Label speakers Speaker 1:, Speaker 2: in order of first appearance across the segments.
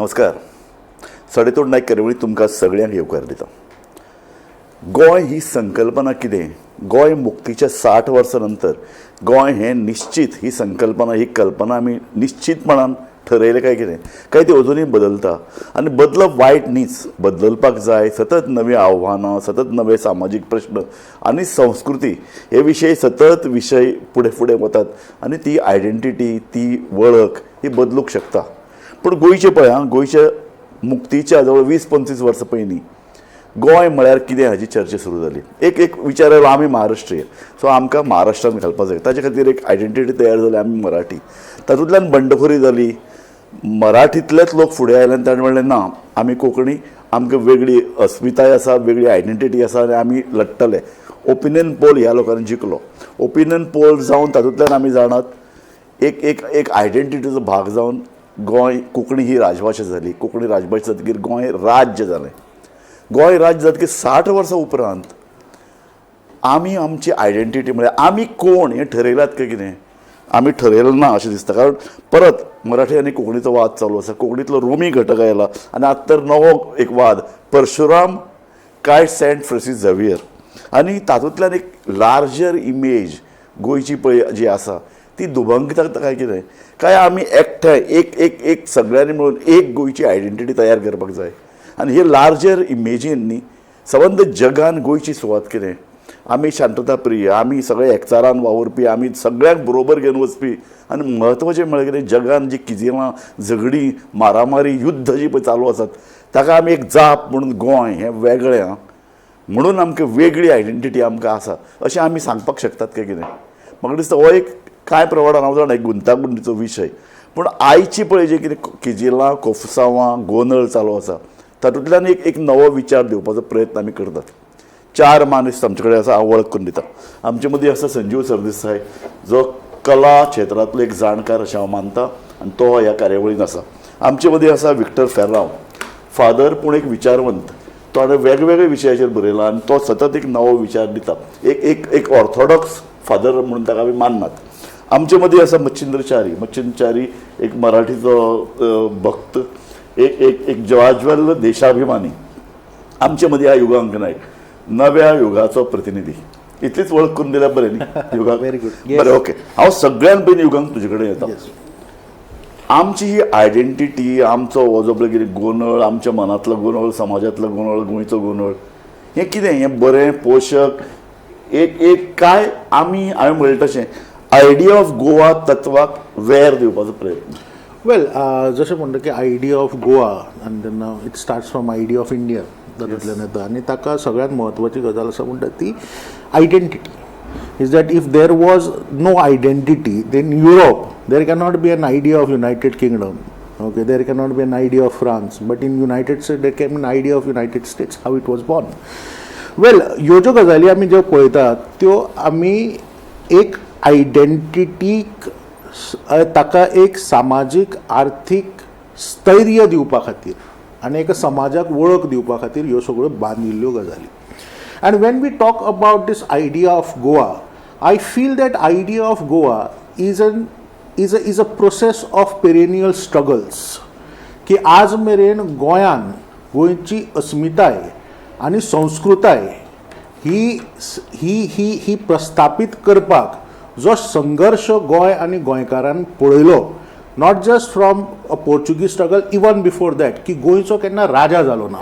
Speaker 1: नमस्कार. सडेतोड नायक कार्यावळी तुमकां सगळ्यांक येवकार दिता. गोंय ही संकल्पना कितें, गोंय मुक्तीच्या 60 वर्सां नंतर गोंय हें निश्चित ही संकल्पना, ही कल्पना आमी निश्चितपणान ठरयलें काय कितें, काय ती अजुनूय बदलता. आनी बदलप वायट न्हीच, बदलपाक जाय. सतत नवीं आव्हानां, सतत नवे सामाजीक प्रश्न आनी संस्कृती हे विशय सतत विशय फुडें फुडें वतात आनी ती आयडेंटिटी, ती वळख ही बदलूंक शकता. पूण गोंयचें पळय आं, गोंयच्या मुक्तीच्या जवळ 20-25 वर्सां पयलीं गोंय म्हळ्यार कितें हाजी चर्चा सुरू जाली. एक एक विचार आयलो, आमी महाराष्ट्रीय, सो आमकां महाराष्ट्रान घालपाक जाय. ताजे खातीर एक आयडेंटिटी तयार जाली, आमी मराठी. तातूंतल्यान बंडखोरी जाली, मराठींतलेच लोक फुडें आयले आनी ताणें म्हणलें ना, आमी कोंकणी, आमकां वेगळी अस्मिताय आसा, वेगळी आयडेंटिटी आसा आनी आमी लडटले. ओपिनियन पोल ह्या लोकांनी जिखलो. ओपिनियन पोल जावन तातूंतल्यान आमी जाणात एक एक एक आयडेंटिटीचो भाग जावन गोंय, कोंकणी ही राजभाशा जाली. कोंकणी राजभाशा जातकीर गोंय राज्य जालें. गोंय राज्य जातकीर 60 वर्सां उपरांत आमी आमची आयडेंटिटी म्हळ्यार आमी कोण हें ठरयलात काय कितें, आमी ठरयलें ना अशें दिसता. कारण परत मराठी आनी कोंकणीचो वाद चालू आसा, कोंकणींतलो रोमी घटक आयला आनी आतां तर नवो एक वाद, परशुराम काय सेंट फ्रांसीस झेवियर. आनी तातूंतल्यान एक लार्जर इमेज गोंयची पळय जी आसा ती दुभंगता काय कितें, काय आमी एकठांय एक एक एक सगळ्यांनी मेळून एक गोंयची आयडेंटिटी तयार करपाक जाय. आनी हे लार्जर इमेजीन न्ही सबंद जगान गोंयची सुवात कितें, आमी शांतता प्रिय, आमी सगळे एकचारान वावुरपी, आमी सगळ्यांक बरोबर घेवन वचपी. आनी म्हत्वाचें म्हळ्यार कितें, जगान जी किजिलां, झगडीं, मारामारी, युद्ध जी पळय चालू आसात ताका आमी एक जाप म्हणून गोंय हें वेगळें आं म्हणून आमकां वेगळी आयडेंटिटी आमकां आसा अशें आमी सांगपाक शकतात काय कितें. म्हाका दिसता हो एक कांय प्रमाणान हांव जाणा एक गुंतागुंतीचो विशय, पूण आयची पळय जे कितें किजिलां, कोफसांवां, गोंदळ चालू आसा तातूंतल्यान एक एक नवो विचार दिवपाचो प्रयत्न आमी करतात. चार माणूस आमचे कडेन आसा, हांव वळख करून दिता. आमचे मदीं आसा संजीव सरदेसाय, जो कला क्षेत्रांतलो एक जाणकार अशें हांव मानता आनी तो ह्या कार्यावळीन आसा. आमचे मदीं आसा विक्टर फेर्रांव, फादर पूण एक विचारवंत. तो हाणें वेगवेगळे विशयाचेर बरयला आनी तो सतत एक नवो विचार दिता. एक एक एक ऑर्थोडॉक्स फादर म्हणून ताका आमी माननात. आमचे मदीं आसा मच्छिंद्र च्यारी. मच्छिंद्र च्यारी एक मराठीचो भक्त, एक एक एक जवाज्वल देशाभिमानी. आमचे मदीं आहा युगांक नायक, नव्या युगाचो प्रतिनिधी. इतलीच वळख करून दिल्यार बरें न्ही युगांक?
Speaker 2: Very good.
Speaker 1: बरें, ओके. हांव सगळ्यान पयलीं युगांक तुजे कडेन येता. आमची ही आयडेंटिटी, आमचो हो जो पळय कितें गोंदळ, आमच्या मनांतलो गोंदळ, समाजांतलो गोंदळ, गोंयचो गोंदळ, हें कितें, हें बरें पोशक एक एक काय आमी हांवें म्हणलें तशें आयडिया ऑफ गोवा तत्वाक वेर दिवपाचो प्रयत्न?
Speaker 2: वेल, जशें म्हणटा की आयडिया ऑफ गोवा आनी तेन्ना it starts from idea of India, तातूंतल्यान येता. आनी ताका सगळ्यांत म्हत्वाची गजाल आसा म्हणटा ती identity. Is that if there was no identity then Europe, there cannot be an idea of United Kingdom, okay, there cannot be an idea of France, but in United States there came an idea of United States. How it was born? Well, ह्यो ज्यो गजाली आमी ज्यो पळयतात त्यो आमी एक आयडेंटिटीक, ताका एक सामाजीक आर्थीक स्थैर्य दिवपा खातीर आनी एका समाजाक वळख दिवपा खातीर ह्यो सगळ्यो बांदिल्ल्यो गजाली. And when we talk about this idea of Goa, I feel that idea of Goa is a process of perennial struggles, की आज मेरेन गोंयान गोंयची अस्मिताय आनी संस्कृताय ही ही ही ही प्रस्थापीत करपाक जो संघर्श गोंय आनी गोंयकारान पळयलो, not just from a Portuguese struggle, even before that, की गोंयचो केन्ना राजा जालो ना,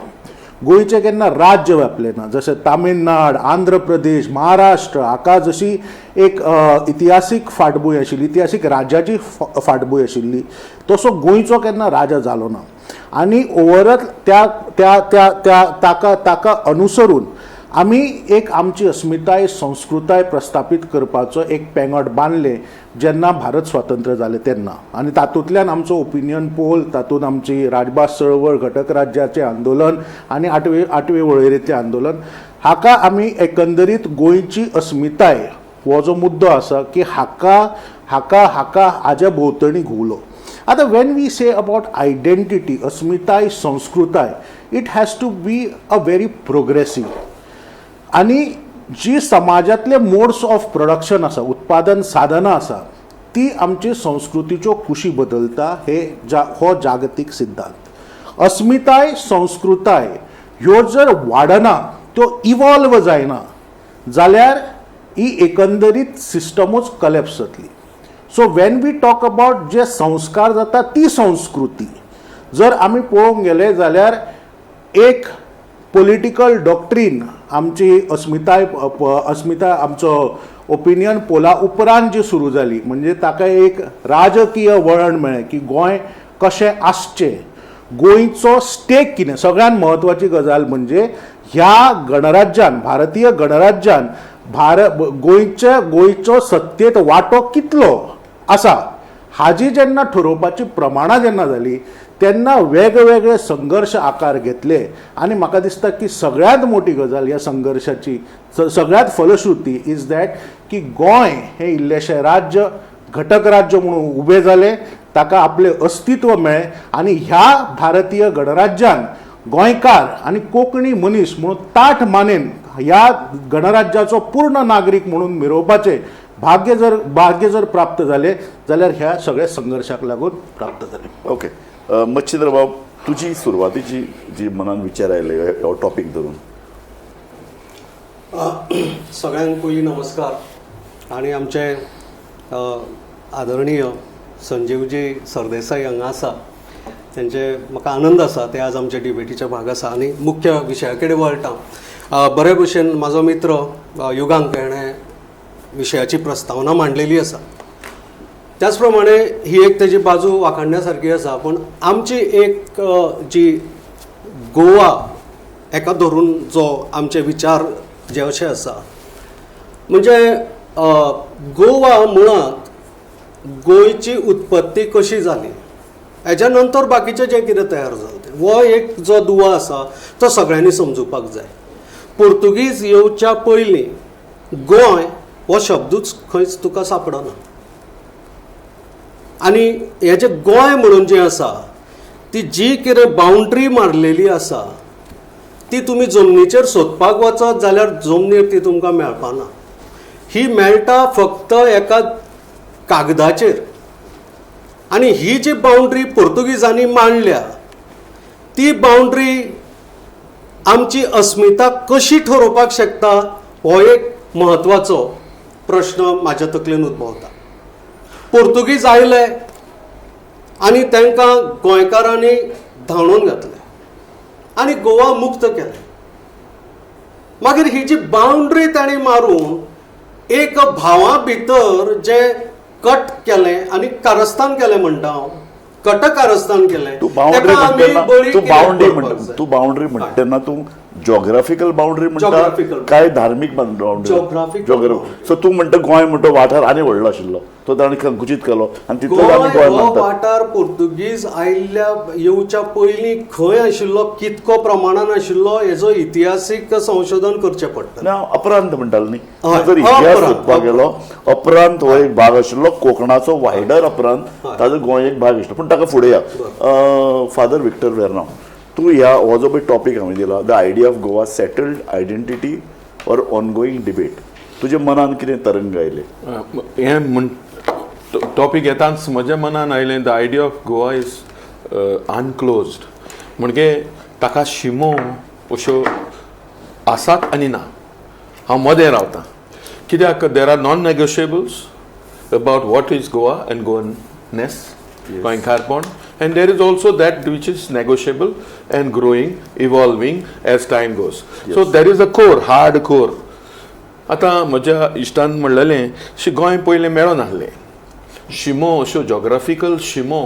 Speaker 2: गोंयचें केन्ना राज्य व्यापलें ना. जशें तामिळनाड, आंध्र प्रदेश, महाराष्ट्र हाका जशी एक इतिहासीक फाटभूंय आशिल्ली, इतिहासीक राज्याची फाटभूंय आशिल्ली, तसो गोंयचो केन्ना राजा जालो ना. आनी ओवरऑल त्या त्या त्या त्या ताका ताका अनुसरून आमी एक आमची अस्मिताय, संस्कृताय प्रस्थापीत करपाचो एक पेंगट बांदलें जेन्ना भारत स्वातंत्र्य जालें तेन्ना. आनी तातूंतल्यान आमचो ओपिनियन पोल, तातूंत आमची राजभास चळवळ, घटक राज्याचें आंदोलन आनी आठवे वळेरेंतलें आंदोलन, हाका आमी एकंदरीत गोंयची अस्मिताय हो जो मुद्दो आसा की हाका हाका हाका हाज्या भोंवतणी घुंवलो. आतां when we say about identity, अस्मिताय, संस्कृताय, it has to be a very progressive आनी जी समाजांतले मोड्स ऑफ प्रोडक्शन आसा, उत्पादन साधनां आसा, ती आमची संस्कृतीच्यो कुशी बदलता. हे जा हो जागतीक सिद्धांत. अस्मिताय संस्कृताय ह्यो जर वाडना, त्यो इवॉल्व जायना जाल्यार ही एकंदरीत सिस्टमूच कलेप्स जातली. So when we talk about जे संस्कार जाता ती संस्कृती जर आमी पळोवंक गेले जाल्यार एक पॉलिटिकल डॉक्ट्रीन आमची अस्मिताय आमचो ओपिनियन पोला उपरांत जी सुरू जाली, म्हणजे ताका एक राजकीय वळण मेळ्ळें की गोंय कशें आसचें, गोंयचो स्टेक कितें. सगळ्यात म्हत्वाची गजाल म्हणजे ह्या गणराज्यान, भारतीय गणराज्यान भारत गोंयचे गोंयचो सत्तेत वांटो कितलो आसा हाजी जेन्ना ठरोवपाची प्रमाणां जेन्ना जाली तेन्ना वेगवेगळे संघर्श आकार घेतले. आनी म्हाका दिसता की सगळ्यांत मोठी गजाल ह्या संघर्शाची सगळ्यांत फलश्रुती is that की गोंय हें इल्लेशें राज्य घटक राज्य म्हणून उबें जालें, ताका आपलें अस्तित्व मेळ्ळें आनी ह्या भारतीय गणराज्यान गोंयकार आनी कोंकणी मनीस म्हणून ताठ मानेन ह्या गणराज्याचो पूर्ण नागरीक म्हणून मिरोवपाचें भाग्य जर प्राप्त जालें जाल्यार ह्या सगळ्या संघर्शाक लागून प्राप्त जालें.
Speaker 1: ओके, मच्छिंद्र बाब, तुजी सुरवातीची जी मनान विचार आयले हो टॉपीक धरून?
Speaker 3: सगळ्यांक पयलीं नमस्कार आनी आमचे आदरणीय संजीवजी सरदेसाई हांगा आसा, तेंचे म्हाका आनंद आसा, ते आज आमच्या डिबेटीचे भाग आसा. आनी मुख्य विशया कडेन वळटा. बरे भशेन म्हाजो मित्र युगांक हेणें विशयाची प्रस्तावना मांडलेली आसा. त्याच प्रमाणे ही एक तेजी बाजू वाखाणण्या सारकी आसा, पूण आमची एक जी गोवा एका धरून जो आमचे विचार जे अशे आसा, म्हणजे गोवा मुळांत गोंयची उत्पत्ती कशी जाली, हेज्या नंतर बाकीचें जें कितें तयार जालें तें, हो एक जो दुवा आसा तो सगळ्यांनी समजुपाक जाय. पुर्तुगीज येवच्या पयलीं गोंय हो शब्दूच खंयच तुका सापडना. आनी हें जें गोंय म्हणून जें आसा ती जी कितें बाउंड्री मारलेली आसा ती तुमी जमनीचेर सोदपाक वचत जाल्यार जमनीर ती तुमकां मेळपाना. ही मेळटा फक्त एका कागदाचेर. आनी ही जी बाउंड्री पुर्तुगीजांनी मांडल्या ती बाउंड्री आमची अस्मिता कशी ठरोवपाक शकता हो एक म्हत्वाचो प्रश्न म्हाज्या तकलेन उद्भवता. पुर्तुगीज आयले आनी तांकां गोंयकारांनी धांवडून घातले आनी गोवा मुक्त केलें. मागीर ही जी बाउंड्री तांणी मारून एक भावां भितर जे कट केलें आनी कारस्थान केलें म्हणटा हांव, कट कारस्थान केलें.
Speaker 1: तूं बाउंड्री
Speaker 3: तेका आमी
Speaker 1: म्हणटा
Speaker 3: बळी
Speaker 1: तूं
Speaker 3: कित्याक
Speaker 1: बाउंड्री
Speaker 3: पडपाक
Speaker 1: म्हणटा
Speaker 3: जाय?
Speaker 1: तूं बाउंड्री म्हणटा तेन्ना तूं जॉग्राफिकल बाउंड्री म्हणटा
Speaker 3: Geographical.
Speaker 1: काय धार्मीक बाउंड्री?
Speaker 3: Geographical.
Speaker 1: सो तूं म्हणटा गोंय म्हणटा वाठार आनी व्हडलो आशिल्लो, तो ताणें संकुचीत केलो आनी तितलो आमी
Speaker 3: गोंय
Speaker 1: गोंय
Speaker 3: हो
Speaker 1: मानतात.
Speaker 3: वाठार पुर्तुगीज आयिल्ल्या येवच्या पयलीं खंय आशिल्लो, कितको प्रमाणान आशिल्लो हेजो इतिहासीक संशोधन करचें पडटा.
Speaker 1: ना, अपरांत म्हणटालो न्ही.
Speaker 3: हय,
Speaker 1: जर इतिहास
Speaker 3: अपरांत,
Speaker 1: सोदपाक गेलो, अपरांत हो एक भाग आशिल्लो कोंकणाचो वायडर अपरांत ताजो गोंय एक भाग आशिल्लो. पूण ताका फुडें या. फादर विक्टर वेर्ना, तूं ह्या हो जो पळय टॉपीक हांवें दिला, the idea of Goa, settled identity or ongoing debate, तुज्या मनान कितें तरंग आयले?
Speaker 4: हें म्हण टॉपीक येताच म्हज्या मनान आयलें, the idea of Goa is unclosed. म्हणजे ताका शिमो अश्यो आसात आनी ना. हांव मदें रावतां कित्याक there are non negotiables about what is Goa and Goanness, गोंयकारपण, and there is also that which is negotiable and growing, evolving as time goes. So there is a core, hard core. आतां म्हज्या इश्टान म्हणलेलें शी गोंय पयलें मेळनासलें, शिमो अश्यो geographical शिमो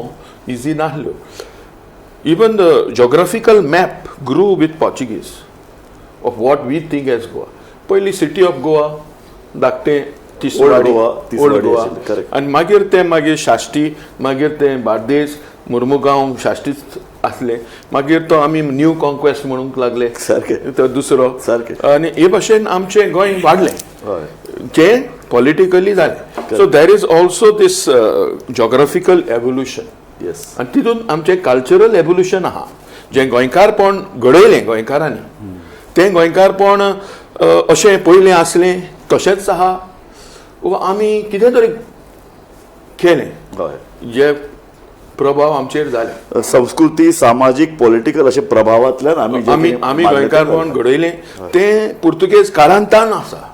Speaker 4: easy नासल्यो. Even the geographical map grew with Portuguese of what we think as Goa. पयली city of Goa धाकटें Tiswadi.
Speaker 1: Goa, Tiswadi
Speaker 4: old Goa.
Speaker 1: आशिल्ली, correct.
Speaker 4: आनी मागीर तें मागीर साश्टी, मागीर तें बार्देस, मुर्मुगांव साश्टीच आसले. मागीर तो आमी न्यू कॉन्क्वेस्ट म्हणूंक लागले. तो दुसरो. आनी हे भाशेन आमचें गोंय वाडलें जें पॉलिटिकली जालें. So there is also this geographical evolution आनी तितून आमचें कल्चरल एवोल्युशन आहा, जें गोंयकारपण घडयलें गोंयकारांनी, तें गोंयकारपण अशें पयलें आसलें तशेंच आहा वा आमी कितें तरी केलें जे प्रभाव आमचेर जाले.
Speaker 1: संस्कृती, सामाजीक, पॉलिटिकल अशे प्रभावांतल्यान आमी
Speaker 4: आमी आमी गोंयकारपण घडयलें तें पुर्तुगेज काळांतान आसा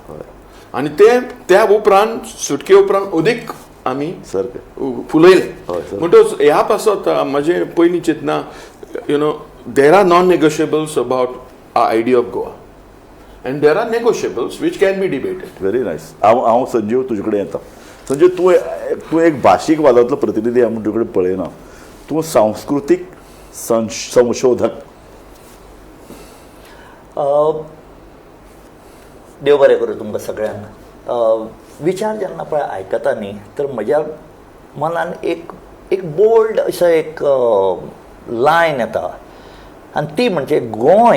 Speaker 4: आनी तें त्या उपरांत सुटके उपरांत अदीक आमी फुलयलें. म्हणटच ह्या पासत म्हजें पयलीं चिंतना, you know, there are non negotiables about idea of Goa and there are negotiables which can be debated.
Speaker 1: Very nice. हांव हांव संजीव तुजे कडेन येता. संजीव, तूं तूं एक भाशीक वादांतलो प्रतिनिधी म्हूण तुजे कडेन पळयना, तूं सांस्कृतीक संशोधक.
Speaker 5: देव बरें करूं तुमकां सगळ्यांक. विचार जेन्ना पळय आयकता न्ही तर म्हज्या मनान एक एक बोल्ड अशें एक लायन येता आनी ती म्हणजे Goa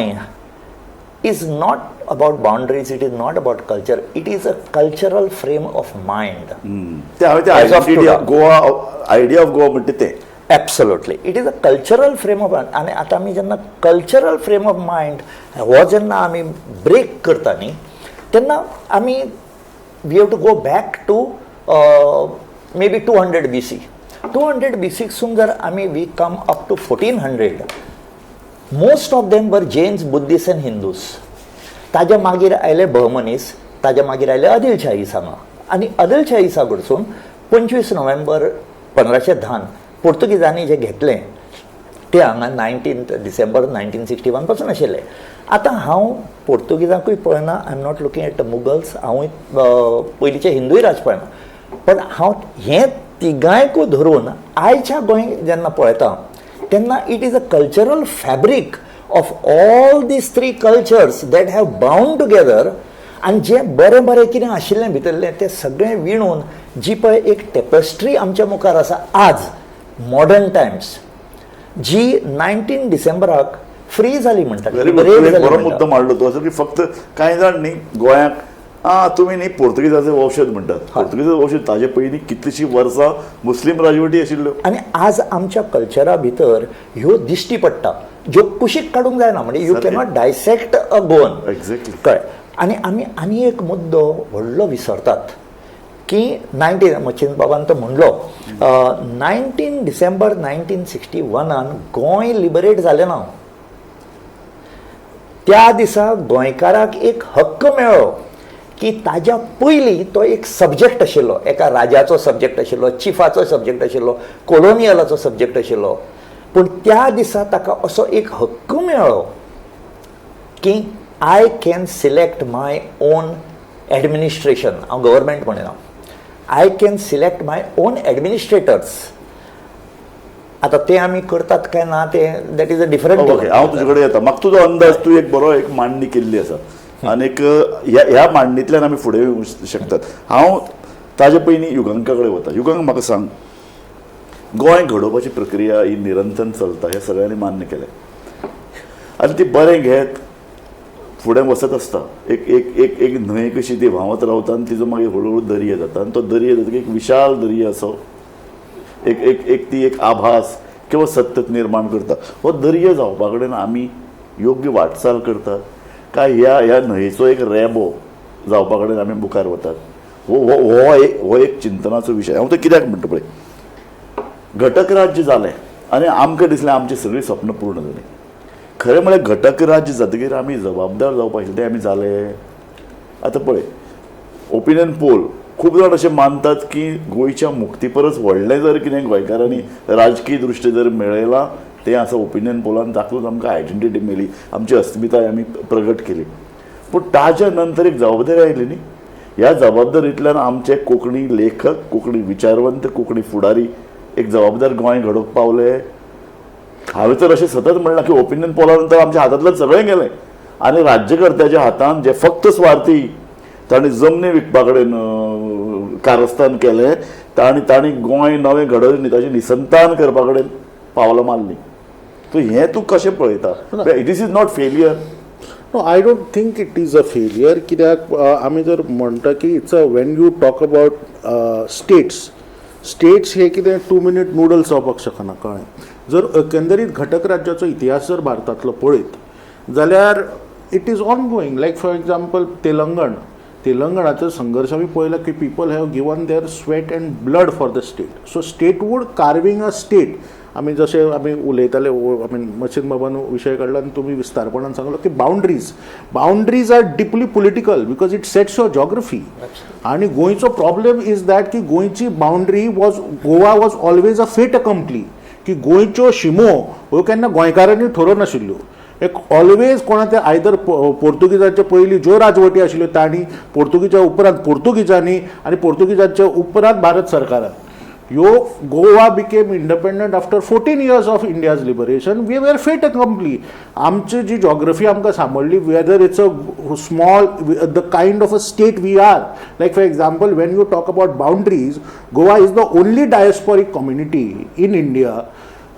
Speaker 5: is not about boundaries, it is not about culture, it is a cultural frame of mind.
Speaker 1: ते हांवें ते identity of Goa, idea of Goa म्हणटा तें.
Speaker 5: Absolutely, it is a cultural frame of mind. आनी आतां आमी जेन्ना cultural frame of mind हो जेन्ना आमी ब्रेक करता न्ही तेन्ना आमी we have to go back to maybe 200 BC. 200 बीसीकसून जर आमी we come up to 1400, most of them were Jains, Buddhist and Hindus. ताज्या मागीर आयले बहमनीस, ताज्या मागीर आयले आदिलशाही हांगा. आनी आदिलशाही कडसून 25 नोव्हेंबर 1510 पुर्तुगीजांनी जें घेतलें तें हांगा 19 डिसेंबर 1961 पासून आशिल्लें. आतां हांव पोर्तुगीजांकूय पळयना, I am not looking at the Mughals, हांवूय पयलींचे हिंदूय राज पळयना, पण हांव हें तिगांयकूय धरून आयच्या गोंय जेन्ना पळयता तेन्ना it is a cultural fabric of all these three cultures that have bound together. आनी जें बरें बरें कितें आशिल्लें भितरलें तें सगळें विणून जी पळय एक टेपस्ट्री आमच्या मुखार आसा आज मॉडर्न टायम्स, जी 19 डिसेंबराक फ्री जाली म्हणटा.
Speaker 1: बरो मुद्दो मांडलो तो, असो की फक्त कांय जाण न्ही गोंयाक तुमी न्ही पोर्तुगीजाचे वंशज म्हणटात, पोर्तुगीजाचे वंशज ताजे पयलीं कितलीशीं वर्सां मुस्लीम राजवटी आशिल्ल्यो.
Speaker 5: आनी आज आमच्या कल्चरा भितर ह्यो दिश्टी पडटा ज्यो कुशीक काडूंक जायना, म्हणजे you cannot dissect a Goan.
Speaker 1: Exactly,
Speaker 5: कळ्ळें. आनी आमी आनी एक मुद्दो व्हडलो विसरतात की 19 मचिंद बाबान तो म्हणलो 19 डिसेंबर 1961 गोंय लिबरेट जालें ना. त्या दिसा गोंयकाराक एक हक्क मेळ्ळो की ताज्या पयलीं तो एक सब्जेक्ट आशिल्लो, एका राजाचो सब्जेक्ट आशिल्लो, चिफाचो सब्जेक्ट आशिल्लो, कोलोनियलाचो सब्जेक्ट आशिल्लो, पूण त्या दिसा ताका असो एक हक्क मेळ्ळो की I can select my own administration. हांव government म्हणिना, I can select my own administrators. आतां ते आमी करतात काय ना तें that is a different.
Speaker 1: Okay, हांव तुजे कडेन येता. म्हाका तुजो अंदाज, तूं एक बरो एक मांडणी केल्ली आसा आनी एक ह्या मांडणींतल्यान आमी फुडें येवंक शकतात. हांव ताजे पयलीं युगांका कडेन वता. युगांक म्हाका सांग, गोंय घडोवपाची प्रक्रिया ही निरंतर चलता हें सगळ्यांनी मान्य केलें आनी ती बरें घेत फुडें वचत आसता. एक एक एक एक न्हंय कशी ती व्हांवत रावता आनी तिजो मागीर हळू हळू दर्या जाता आनी तो दर्या जातकीर एक विशाल दर्या असो एक एक एक ती एक आभास किंवा सत्य निर्माण करता. हो दर्या जावपा कडेन आमी योग्य वाटचाल करतात काय ह्या ह्या न्हंयेचो एक रेबो जावपा कडेन आमी मुखार वतात? हो हो हो एक चिंतनाचो विशय. हांव तो कित्याक म्हणटा पळय, घटक राज्य जालें आनी आमकां दिसलें आमची सगळीं सपनां पूर्ण जालीं. खरें म्हळ्यार घटक राज्य जातकीर आमी जबाबदार जावपा आशिल्लें, तें आमी जाले. आतां पळय, ओपिनियन पोल खूब जाण अशें मानतात की गोंयच्या मुक्ती परस व्हडलें जर कितें गोंयकारांनी राजकीय दृश्टी जर मेळयलां तें आसा ओपिनियन पोलान दाखोवन आमकां आयडेंटिटी मेळ्ळी, आमची अस्मिताय आमी प्रगट केली. पूण ताज्या नंतर एक जबाबदारी आयली न्ही. ह्या जबाबदारींतल्यान आमचे कोंकणी लेखक, कोंकणी विचारवंत, कोंकणी फुडारी एक जबाबदार गोंय घडोवंक पावले. हांवें तर अशें सतत म्हणलां की ओपिनियन पोला नंतर आमच्या हातांतल्यान सगळें गेलें आनी राज्यकर्त्याच्या हातान जे फक्त स्वार्थी तांणी जमनी विकपा कडेन कारस्थान केलें, तांणी तांणी गोंय नवें घडोवचें न्ही ताचें निसंतान करपा कडेन पावलां मारलीं. सो हें तूं कशें पळयता? This is not failure.
Speaker 2: No, I don't think it is a failure. कित्याक आमी जर म्हणटा की it's a when you talk about states, states हे कितें 2 मिनीट नुडल्स जावपाक शकना, कळ्ळें. जर एकंदरीत घटक राज्याचो इतिहास जर भारतांतलो पळयत जाल्यार it is ongoing. Like for example Telangana, तेलंगणाचो संघर्श आमी पळयला की people have given their sweat and blood for the state. So statehood, carving a state, आमी जशें आमी उलयताले, I mean मशीन बाबान विशय काडला आनी तुमी विस्तारपणान सांगलो की boundaries are deeply political because it sets your geography. आनी गोंयचो प्रॉब्लेम is that की गोंयची boundary was, Goa was always a fait accompli, की गोंयच्यो शिमो ह्यो केन्ना गोंयकारांनी ठरोवनाशिल्ल्यो. एक ऑलवेज कोणा ते आयदर पोर्तुगीजांचे पयलीं ज्यो राजवटी आशिल्ल्यो तांणी, पोर्तुगीजा उपरांत पोर्तुगीजांनी आनी पोर्तुगीजांच्या उपरांत भारत सरकारान ह्यो. Goa became independent after 14 years of India's liberation. We were fait accompli. आमची जी जॉग्रफी आमकां सांबाळ्ळी, whether it's a small, the kind of a state we are, like for example, when you talk about boundaries, Goa is the only diasporic community in India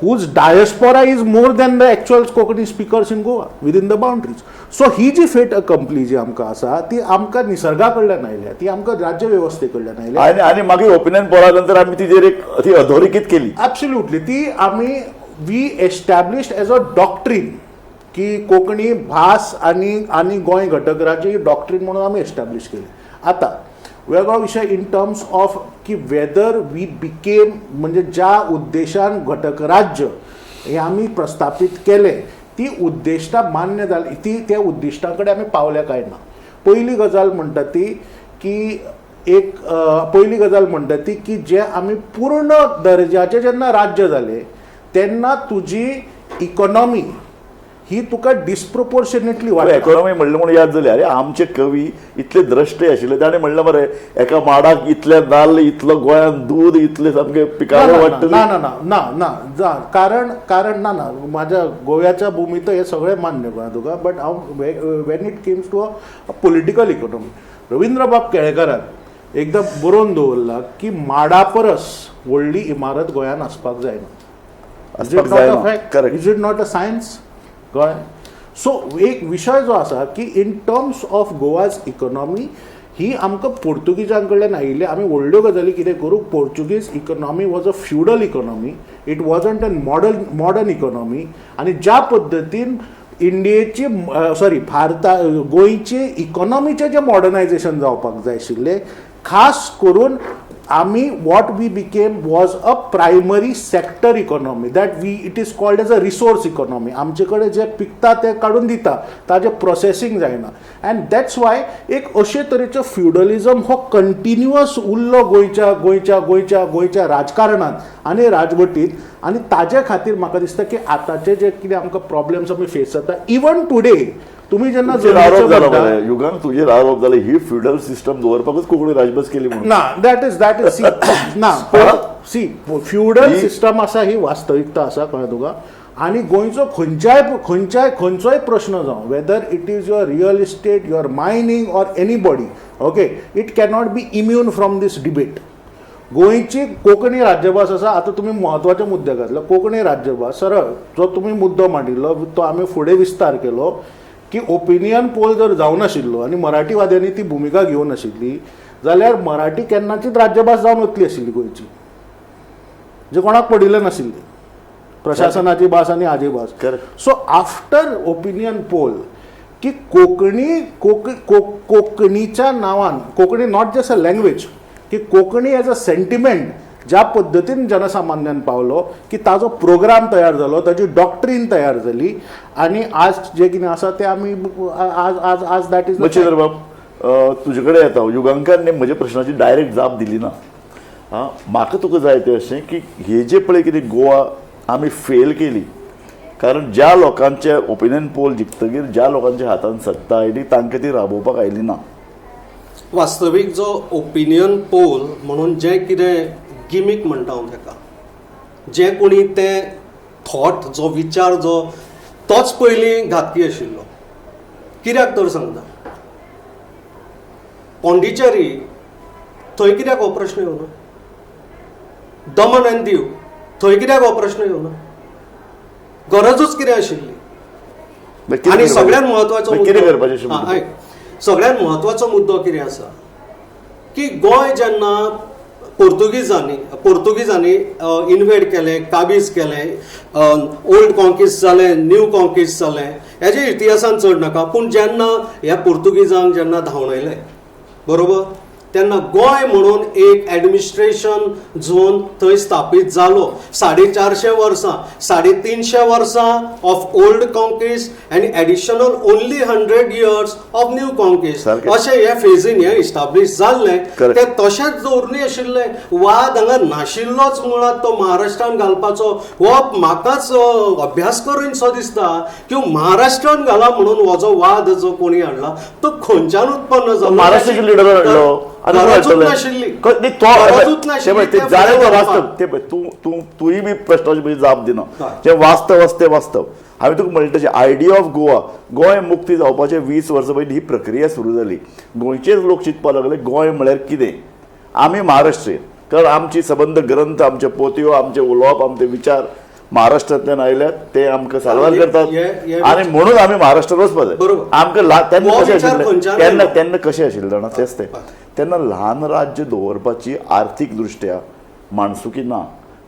Speaker 2: whose diaspora is more than the actual Konkani speakers in Goa within the boundaries. So he ji fate अकम्प्ली जी आमकां आसा ती आमकां निसर्गा कडल्यान आयल्या, ती आमकां राज्य वेवस्थे कडल्यान आयल्या.
Speaker 1: आनी आनी मागीर ओपिनियन पोला नंतर आमी तिजेर एक ती अधोरेखीत केली.
Speaker 2: ॲब्सोल्युटली. ती आमी we established as a doctrine की कोंकणी भास आनी आनी गोंय घटक राज्य ही डॉक्ट्रीन म्हणून आमी एस्टॅब्लिश केली. आतां वेगळो विशय इन टर्म्स ऑफ की वेदर we became, म्हणजे ज्या उद्देशान घटक राज्य हे आमी प्रस्थापीत केलें ती उद्देश्टां मान्य जाली, ती त्या उद्दिश्टां कडेन आमी पावल्या काय ना. पयली गजाल म्हणटा ती की एक पयली गजाल म्हणटा ती की जे आमी पूर्ण दर्जाचें जेन्ना राज्य जालें तेन्ना तुजी इकॉनॉमी ही तुका डिसप्रोपोर्शनेटली वाडटा.
Speaker 1: इकॉनॉमी म्हणलें म्हणून याद जाली, अरे आमचे कवी इतले द्रश्टे आशिल्ले, ताणें म्हणलें मरे एका माडाक इतले नाल्ल, इतलो गोंयांत दूद, इतले सामके पिकावळ वाडटली.
Speaker 2: ना ना ना ना ना जा कारण कारण ना ना माझ्या गोव्याच्या भूमीत हे सगळें मान्य कळ्ळें तुका, बट हांव when it comes to a political economy, रवींद्रबाब केळेकारान एकदां बरोवन दवरला की माडा परस व्हडली इमारत गोंयांत आसपाक जायना.
Speaker 1: आसपाक जायना, correct.
Speaker 2: Is it not a science? कळ्ळें? सो एक विशय जो आसा की in terms of Goa's economy ही आमकां पोर्तुगीजां कडल्यान आयिल्ली. आमी व्हडल्यो गजाली कितें करूं, Portuguese economy was a feudal economy, it wasn't an modern economy. आनी ज्या पद्दतीन इंडियेची, सॉरी, भारता गोंयचे इकॉनॉमीचें जें मॉडर्नायझेशन जावपाक जाय आशिल्लें, खास करून आमी what we became was a primary sector economy that we it is called as a resource economy. आमचे कडेन जें पिकता तें काडून दिता, ताजें प्रोसेसींग जायना. अँड that's why एक अशे तरेचो फ्युडलिजम हो कंटिन्युअस उरलो गोंयच्या राजकारणांत आनी राजवटीत. आनी ताजे खातीर म्हाका दिसता की आतांचे जे कितें आमकां प्रॉब्लम्स आमी फेस जाता इवन टुडे, तुमी जेन्ना
Speaker 1: तुजेर आरोप जालो
Speaker 2: म्हणटा
Speaker 1: मरे युगांक, तुजेर आरोप जाले ही फ्युडल सिस्टम दवरपाकूच कोंकणी राजभास केली म्हणून.
Speaker 2: ना, that is सी ना, सी, फ्युडल सिस्टम आसा ही वास्तविकता आसा, कळ्ळें तुका? आनी गोंयचो खंयच्याय खंयच्याय खंयचोय प्रश्न जावं, whether it is your real estate, your mining or anybody, okay, it cannot be immune from these debate. गोंयची कोंकणी राज्यभास आसा. आतां तुमी म्हत्वाचे मुद्दे घातले. कोंकणी राज्यभास सरळ जो तुमी मुद्दो मांडिल्लो तो आमी फुडें विस्तार केलो की ओपिनियन पोल जर जावनाशिल्लो आनी मराठीवाद्यांनी ती भुमिका घेवनाशिल्ली जाल्यार मराठी केन्नाचीच राज्यभास जावन वतली आशिल्ली गोंयची, जे कोणाक पडिल्लें नाशिल्लें, प्रशासनाची भास आनी हाजी भास. सो आफ्टर ओपिनियन पोल की कोंकणी कोक कोक कोंकणीच्या नांवान, Konkani not just a language, की कोंकणी एज अ सेंटिमेंट ज्या पद्दतीन जनसामान्यान पावलो की ताजो प्रोग्राम तयार जालो, ताजी डॉक्ट्रीन तयार जाली आनी आज जे कितें आसा तें आमी आज आज आज that is
Speaker 1: Machindra बाब, तुजे कडेन येता. युगांकान म्हज्या प्रश्नाची डायरेक्ट जाप दिली ना. आं, म्हाका तुका जाय तें अशें की हे जे पळय कितें गोवा आमी फेल केली, कारण ज्या लोकांचे ओपिनियन पोल जिखतगीर ज्या लोकांच्या हातान सत्ता आयली तांकां ती राबोवपाक आयली ना.
Speaker 3: वास्तवीक जो ओपिनियन पोल म्हणून जें कितें गिमीक म्हणटा हांव ताका, जें कोणी तें थॉट जो विचार जो तोच पयलीं घातकी आशिल्लो. कित्याक तर सांगता, पॉंडिचेरी थंय कित्याक हो प्रश्न येवना? दमन आनी दीव थंय कित्याक हो प्रश्न येवना? गरजूच कितें आशिल्ली?
Speaker 1: कितें
Speaker 3: आनी
Speaker 1: करपाचें?
Speaker 3: सगळ्यात म्हत्वाचो
Speaker 1: कितें
Speaker 3: मुद्दो
Speaker 1: करपाचें अशें म्हणटा?
Speaker 3: आयक, सगळ्यात म्हत्वाचो मुद्दो कितें आसा की गोंय जेन्ना पोर्तुगीजांनी इनवेड केलें, काबीज केलें, ओल्ड कॉन्किस्ट जालें, न्यू कॉन्किस्ट जालें, हेजे इतिहासान चड नाका. पूण जेन्ना ह्या पोर्तुगीजांक जेन्ना धांवणयले बरोबर. तेन्ना गोंय म्हणून एक एडमिनिस्ट्रेशन झोन थंय स्थापीत जालो. 450 वर्सां, 350 वर्सां of old conquest आनी additional only 100 years of new conquest, अशें हे फेजीन हें इस्टाब्लीश जाल्लें. तें तशेंच दवरूनय आशिल्लें. वाद हांगा नाशिल्लोच मुळांत तो महाराष्ट्रान घालपाचो हो म्हाकाच अभ्यास करून सो दिसता की महाराष्ट्रान घाला म्हणून हो जो वाद जो कोणी हाडला तो खंयच्यान उत्पन्न जालो?
Speaker 1: महाराष्ट्राचे लिडर हाडलो. तूंय बी प्रश्नाची म्हजी जाप दिना. जें वास्तव आसा तें वास्तव. हांवें तुका म्हणलें तशें आयडिया ऑफ गोवा, गोंय मुक्ती जावपाचे 20 वर्सां पयलीं ही प्रक्रिया सुरू जाली. गोंयचेच लोक चिंतपाक लागले गोंय म्हळ्यार कितें. आमी महाराष्ट्रीयन, कारण आमची सबंद ग्रंथ, आमचे पोतयो, आमचे उलोवप, आमचे विचार महाराष्ट्रांतल्यान आयल्यात, ते आमकां साल्वार करतात आनी म्हणून आमी महाराष्ट्रात वचपा जाय. आमकां तेन्ना कशें आशिल्लें, तेन्ना कशें आशिल्लें जाणा, तेंच तें. तेन्ना ल्हान राज्य दवरपाची आर्थीक दृश्ट्या माणसुकी ना.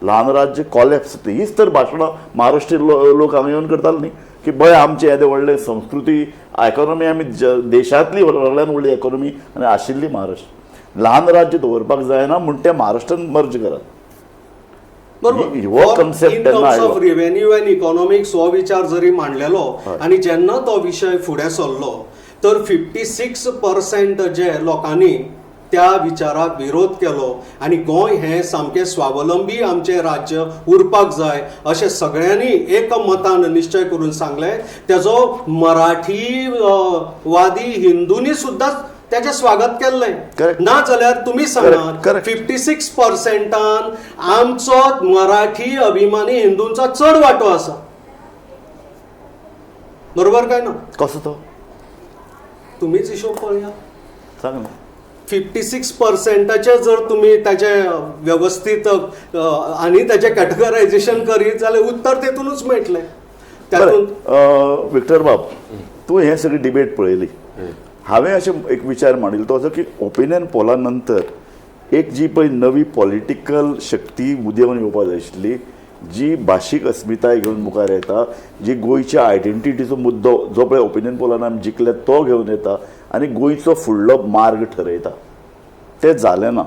Speaker 1: ल्हान राज्य कॉलेप्स. हीच तर भाशणां महाराष्ट्रीय लोक हांगा येवन करताले न्ही की बरें आमचें येदें व्हडलें संस्कृती इकॉनॉमी, आमी देशांतली व्हडल्यान व्हडली इकॉनॉमी आनी आशिल्ली महाराष्ट्र. ल्हान राज्य दवरपाक जायना म्हूण तें महाराष्ट्रान मर्ज करात.
Speaker 3: बरोबर. In terms of revenue and economics हो विचार जरी मांडलेलो आनी जेन्ना तो विशय फुडें सरलो तर 56% जे लोकांनी त्या विचाराक विरोध केलो आनी गोंय हें सामकें स्वावलंबी आमचें राज्य उरपाक जाय अशें सगळ्यांनी एकमतान निश्चय करून सांगलें. तेजो मराठी वादी हिंदूंनी सुद्दां तेजें स्वागत केल्लें. ना जाल्यार तुमी सांगा 56% आमचो मराठी अभिमानी हिंदूंचो चड वांटो आसा, बरोबर काय ना?
Speaker 1: कसो तो
Speaker 3: तुमीच हिशोब पळया.
Speaker 1: सांग ना.
Speaker 3: 56% जर तुमी ताजे वेवस्थीत आनी ताजें कॅटेगरायझेशन करीत जाल्यार उत्तर तेतूनच मेळटलें.
Speaker 1: तातूंत विक्टर बाब, तूं हें सगळी डिबेट पळयली. हांवें अशें एक विचार मांडिल्लो तो असो की ओपिनियन पोला नंतर एक जी पळय नवी पॉलिटिकल शक्ती उदेवन येवपाक जाय आशिल्ली, जी भाशीक अस्मिताय घेवन मुखार येता, जी गोंयच्या आयडेंटिटीचो मुद्दो जो पळय ओपिनियन पोलान आमी जिखले तो घेवन येता आनी गोंयचो फुडलो मार्ग ठरयता, तें जालें ना.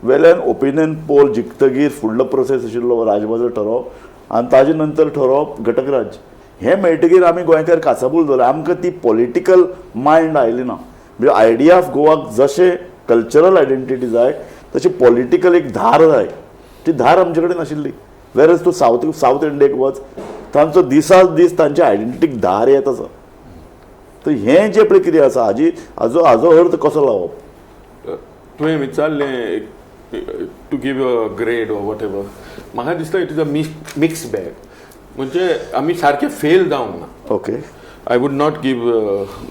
Speaker 1: वेल्यान ओपिनियन पोल जिखतगीर फुडलो प्रोसेस आशिल्लो राजभाशा ठरोवप आनी ताजे नंतर ठरोवप घटक राज्य. हें मेळटगीर आमी गोंयकार काचाबूल जाले. आमकां ती पॉलिटिकल मायंड आयली ना. म्हणजे आयडिया ऑफ गोवाक जशें कल्चरल आयडेंटिटी जाय तशी पॉलिटिकल एक धार जाय, ती धार आमचे कडेन नाशिल्ली. वेरज तूं सावथ इंडियेक वच, तांचो दिसान दीस तांच्या आयडेंटिटीक धार येत आसा. तर हें जें पळय कितें आसा हाजी हाजो हाजो अर्थ कसो लावप?
Speaker 4: तुवें विचारलें to give a grade or whatever. म्हाका दिसता it is a mix bag. म्हणजे आमी सारके फेल जावंक ना.
Speaker 1: Okay.
Speaker 4: I would not give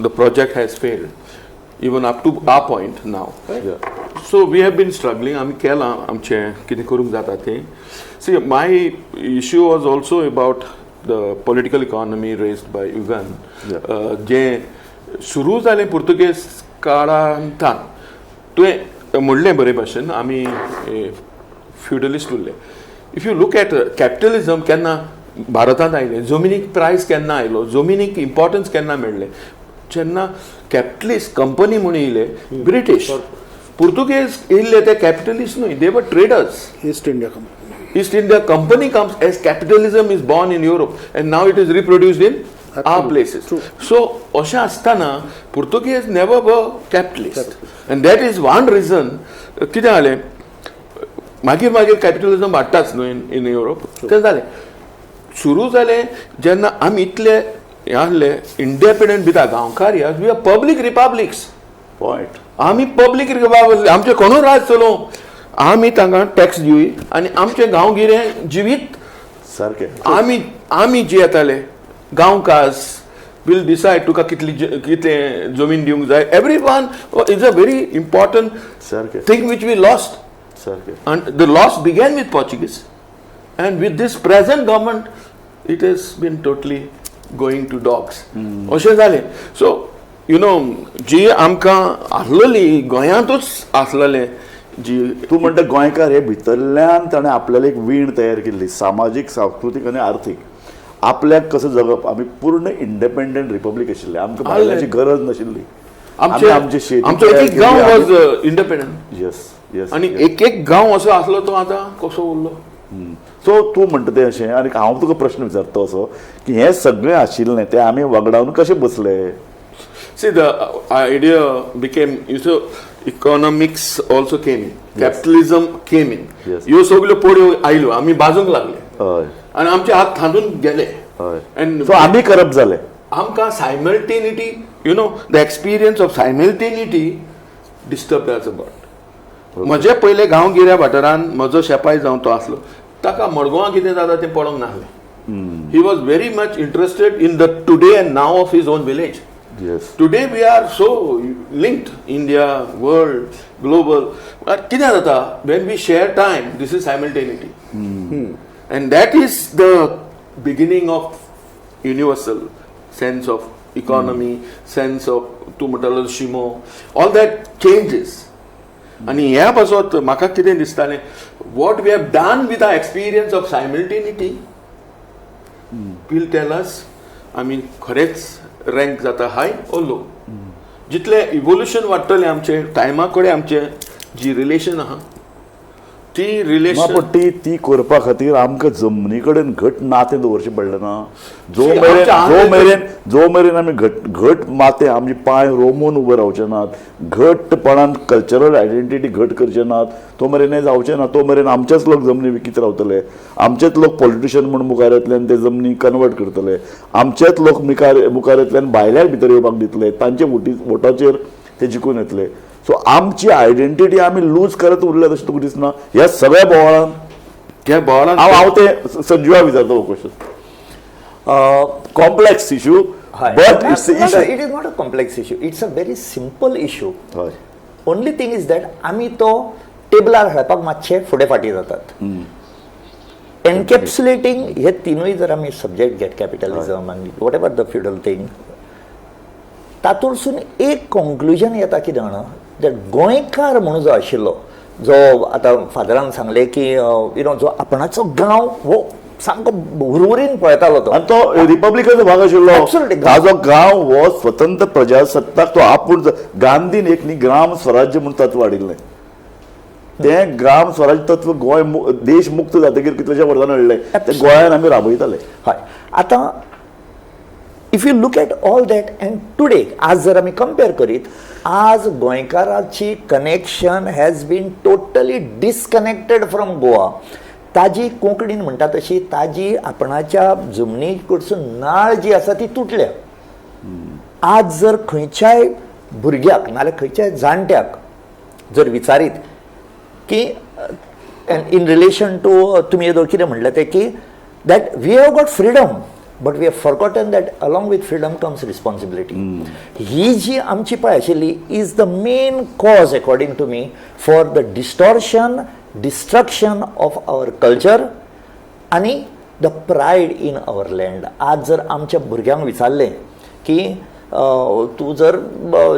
Speaker 4: the project has failed even up to a point now. So we have been struggling. आमी केलां आमचें कितें करूंक जाता तें. See, my issue was also about the political economy raised by Yugan. जें सुरू जालें पुर्तुगेज काळांतान. तुवें म्हणलें बरे भाशेन आमी फ्युडलिस्ट उरले. If you look at capitalism केन्ना भारतांत आयलें, जमिनीक प्रायस केन्ना आयलो, जमिनीक इम्पॉर्टन्स केन्ना मेळ्ळें, जेन्ना कॅपिटलिस्ट कंपनी म्हूण येयले ब्रिटीश. पुर्तुगेज येयल्ले ते कॅपिटलिस्ट न्हय, they were traders.
Speaker 2: East India Company.
Speaker 4: East India Company comes as capitalism is born in Europe and now it is reproduced in our places. So अशें आसतना पुर्तुगेज never were capitalist and that is one reason. कितें जालें मागीर मागीर capitalism वाडटाच न्हय in Europe. तें जालें सुरू जालें जेन्ना आमी इतले हें आहले इंडिपेंडंट भितर गांवकार, we are public republics.
Speaker 1: Point.
Speaker 4: आमी पब्लीक रिपब्लिक, आमचें कोणूय राज चलोवं, आमी तांकां टॅक्स दिवया आनी आमचें गांवगिरें जिवीत
Speaker 1: सारकें.
Speaker 4: आमी आमी जियेताले. गांवकास will decide तुका कितली कितें जमीन दिवंक जाय. Every one is a very important
Speaker 1: सारकें
Speaker 4: thing which we lost.
Speaker 1: सारकें.
Speaker 4: And the loss began with Portuguese and with this present government it has been totally going to dogs. अशें जालें. सो you know जी आमकां आसलेली गोंयांतूच आसलेलें जी
Speaker 1: तूं म्हणटा गोंयकार हे भितरल्यान ताणें आपल्याला एक वीण तयार केल्ली, सामाजीक, सांस्कृतीक आनी आर्थीक. आपल्याक कसो जगप, आमी पूर्ण इंडिपेंडंट रिपब्लीक आशिल्ले, आमकां भायल्याची गरज नाशिल्ली. आमचे आमची शेती
Speaker 4: आमचो एक एक गांव वॉज इंडिपेंडंट.
Speaker 1: येस येस
Speaker 4: आनी एक एक गांव असो आसलो तो आतां कसो उरलो.
Speaker 1: सो तूं म्हणटा तें अशें, आनी हांव तुका प्रश्न विचारता असो की हें सगळें आशिल्लें तें आमी वगडावन कशें बसले?
Speaker 4: See, the idea became, you saw, economics also came in, capitalism came in. ह्यो सगल्यो पोड्यो आयल्यो, आमी बाजूंक लागले आनी आमचे हात थांदून गेले.
Speaker 1: हय, सो आमी करप जाले.
Speaker 4: आमकां simultaneity, you know, the experience of simultaneity disturb us about. म्हजे पयले गांवगिऱ्या वाठारान म्हजो शेपाय जावन तो आसलो, ताका मडगांवां कितें जाता तें पळोवंक नासलें. He was very much interested in the today and now of his own village. Today we are so linked, India, world, global. कितें जाता when we share time, this is simultaneity. And that is the beginning of universal sense of economy, sense of तूं म्हणटालो शिमो, all that changes. आनी ह्या पासत म्हाका कितें दिसतालें, what we have done with our experience of simultaneity will tell us आमी खरेंच रँक जाता हाय ओ लो. जितलें इवोल्युशन वाडटलें आमचें टायमा कडेन, आमचें जी रिलेशन आहा ती
Speaker 1: ना,
Speaker 4: रिलेशन
Speaker 1: पण ती ती करपा खातीर आमकां जमनी कडेन घट नातें दवरचें पडलें ना. जो
Speaker 4: See,
Speaker 1: मेरेन
Speaker 4: आमच्या
Speaker 1: जो मेरेन जो मेरेन आमी घट घट मातें आमचे पांय रोमून उबे रावचे नात, घटपणान कल्चरल आयडेंटिटी घट करचे नात, तो मेरेन हें जावचें ना. तो मेरेन आमचेच लोक जमनी विकीत रावतले, आमचेच लोक पॉलिटिशियन म्हूण मुखार येतले आनी ते जमनी कन्वर्ट करतले, आमचेच लोक मुखार मुखार येतले आनी भायल्याक भितर येवपाक दितले, तांचे वोटाचेर ते जिखून येतले. सो आमची आयडेंटिटी आमी लूज करत उरल्या तशें तुका दिसना ह्या सगळ्या बोवाळान?
Speaker 4: त्या बोवाळान
Speaker 1: हांव हांव ते संजीवा विचारता हो question, complex issue, but it's issue.
Speaker 5: It is not a complex issue, it's a very simple issue.
Speaker 1: हय.
Speaker 5: ओनली थिंग is that आमी तो टेबलार हाडपाक मातशे फुडें फाटीं जातात. एनकॅप्सुलेटींग हे तिनूय जर आमी सब्जेक्ट घेत, कॅपिटलिझम आनी what ever the feudal thing, तातूंतसून एक कॉन्क्लुजन येता कितें जाणा, that गोंयकार म्हणून जो आशिल्लो, जो आतां फादरान सांगलें की you know जो आपणाचो गांव हो सामको हुरहुरीन पळयतालो तो.
Speaker 1: आनी तो रिपब्लिकाचो भाग आशिल्लो.
Speaker 5: Absolutely.
Speaker 1: ताजो गांव हो स्वतंत्र प्रजासत्ताक, तो आपूण गांधीन एक न्ही ग्राम स्वराज्य म्हूण तत्व हाडिल्लें. तें ग्राम स्वराज्य तत्व गोंय देश मुक्त जातकीर कितल्याश्या वर्सांनी हाडलें, तें गोंयान आमी राबयताले.
Speaker 5: हय, आतां if you look at all that and today, आज जर आमी कंपेर करीत, आज गोंयकाराची connection has been totally disconnected from Goa. ताजी कोंकणीन म्हणटा तशी ताजी आपणाच्या जमनी कडसून नाळ जी आसा ती तुटल्या. आज जर खंयच्याय भुरग्याक नाल्यार खंयच्याय जाणट्याक जर विचारीत की इन रिलेशन टू तुमी येदोळ कितें म्हणलें तें की that we have got freedom but we have forgotten that along with freedom comes responsibility. ही जी आमची पळय आशिल्ली is the main cause according to me for the distortion, destruction of our culture आनी the pride in our land. आज जर आमच्या भुरग्यांक विचारलें की तूं जर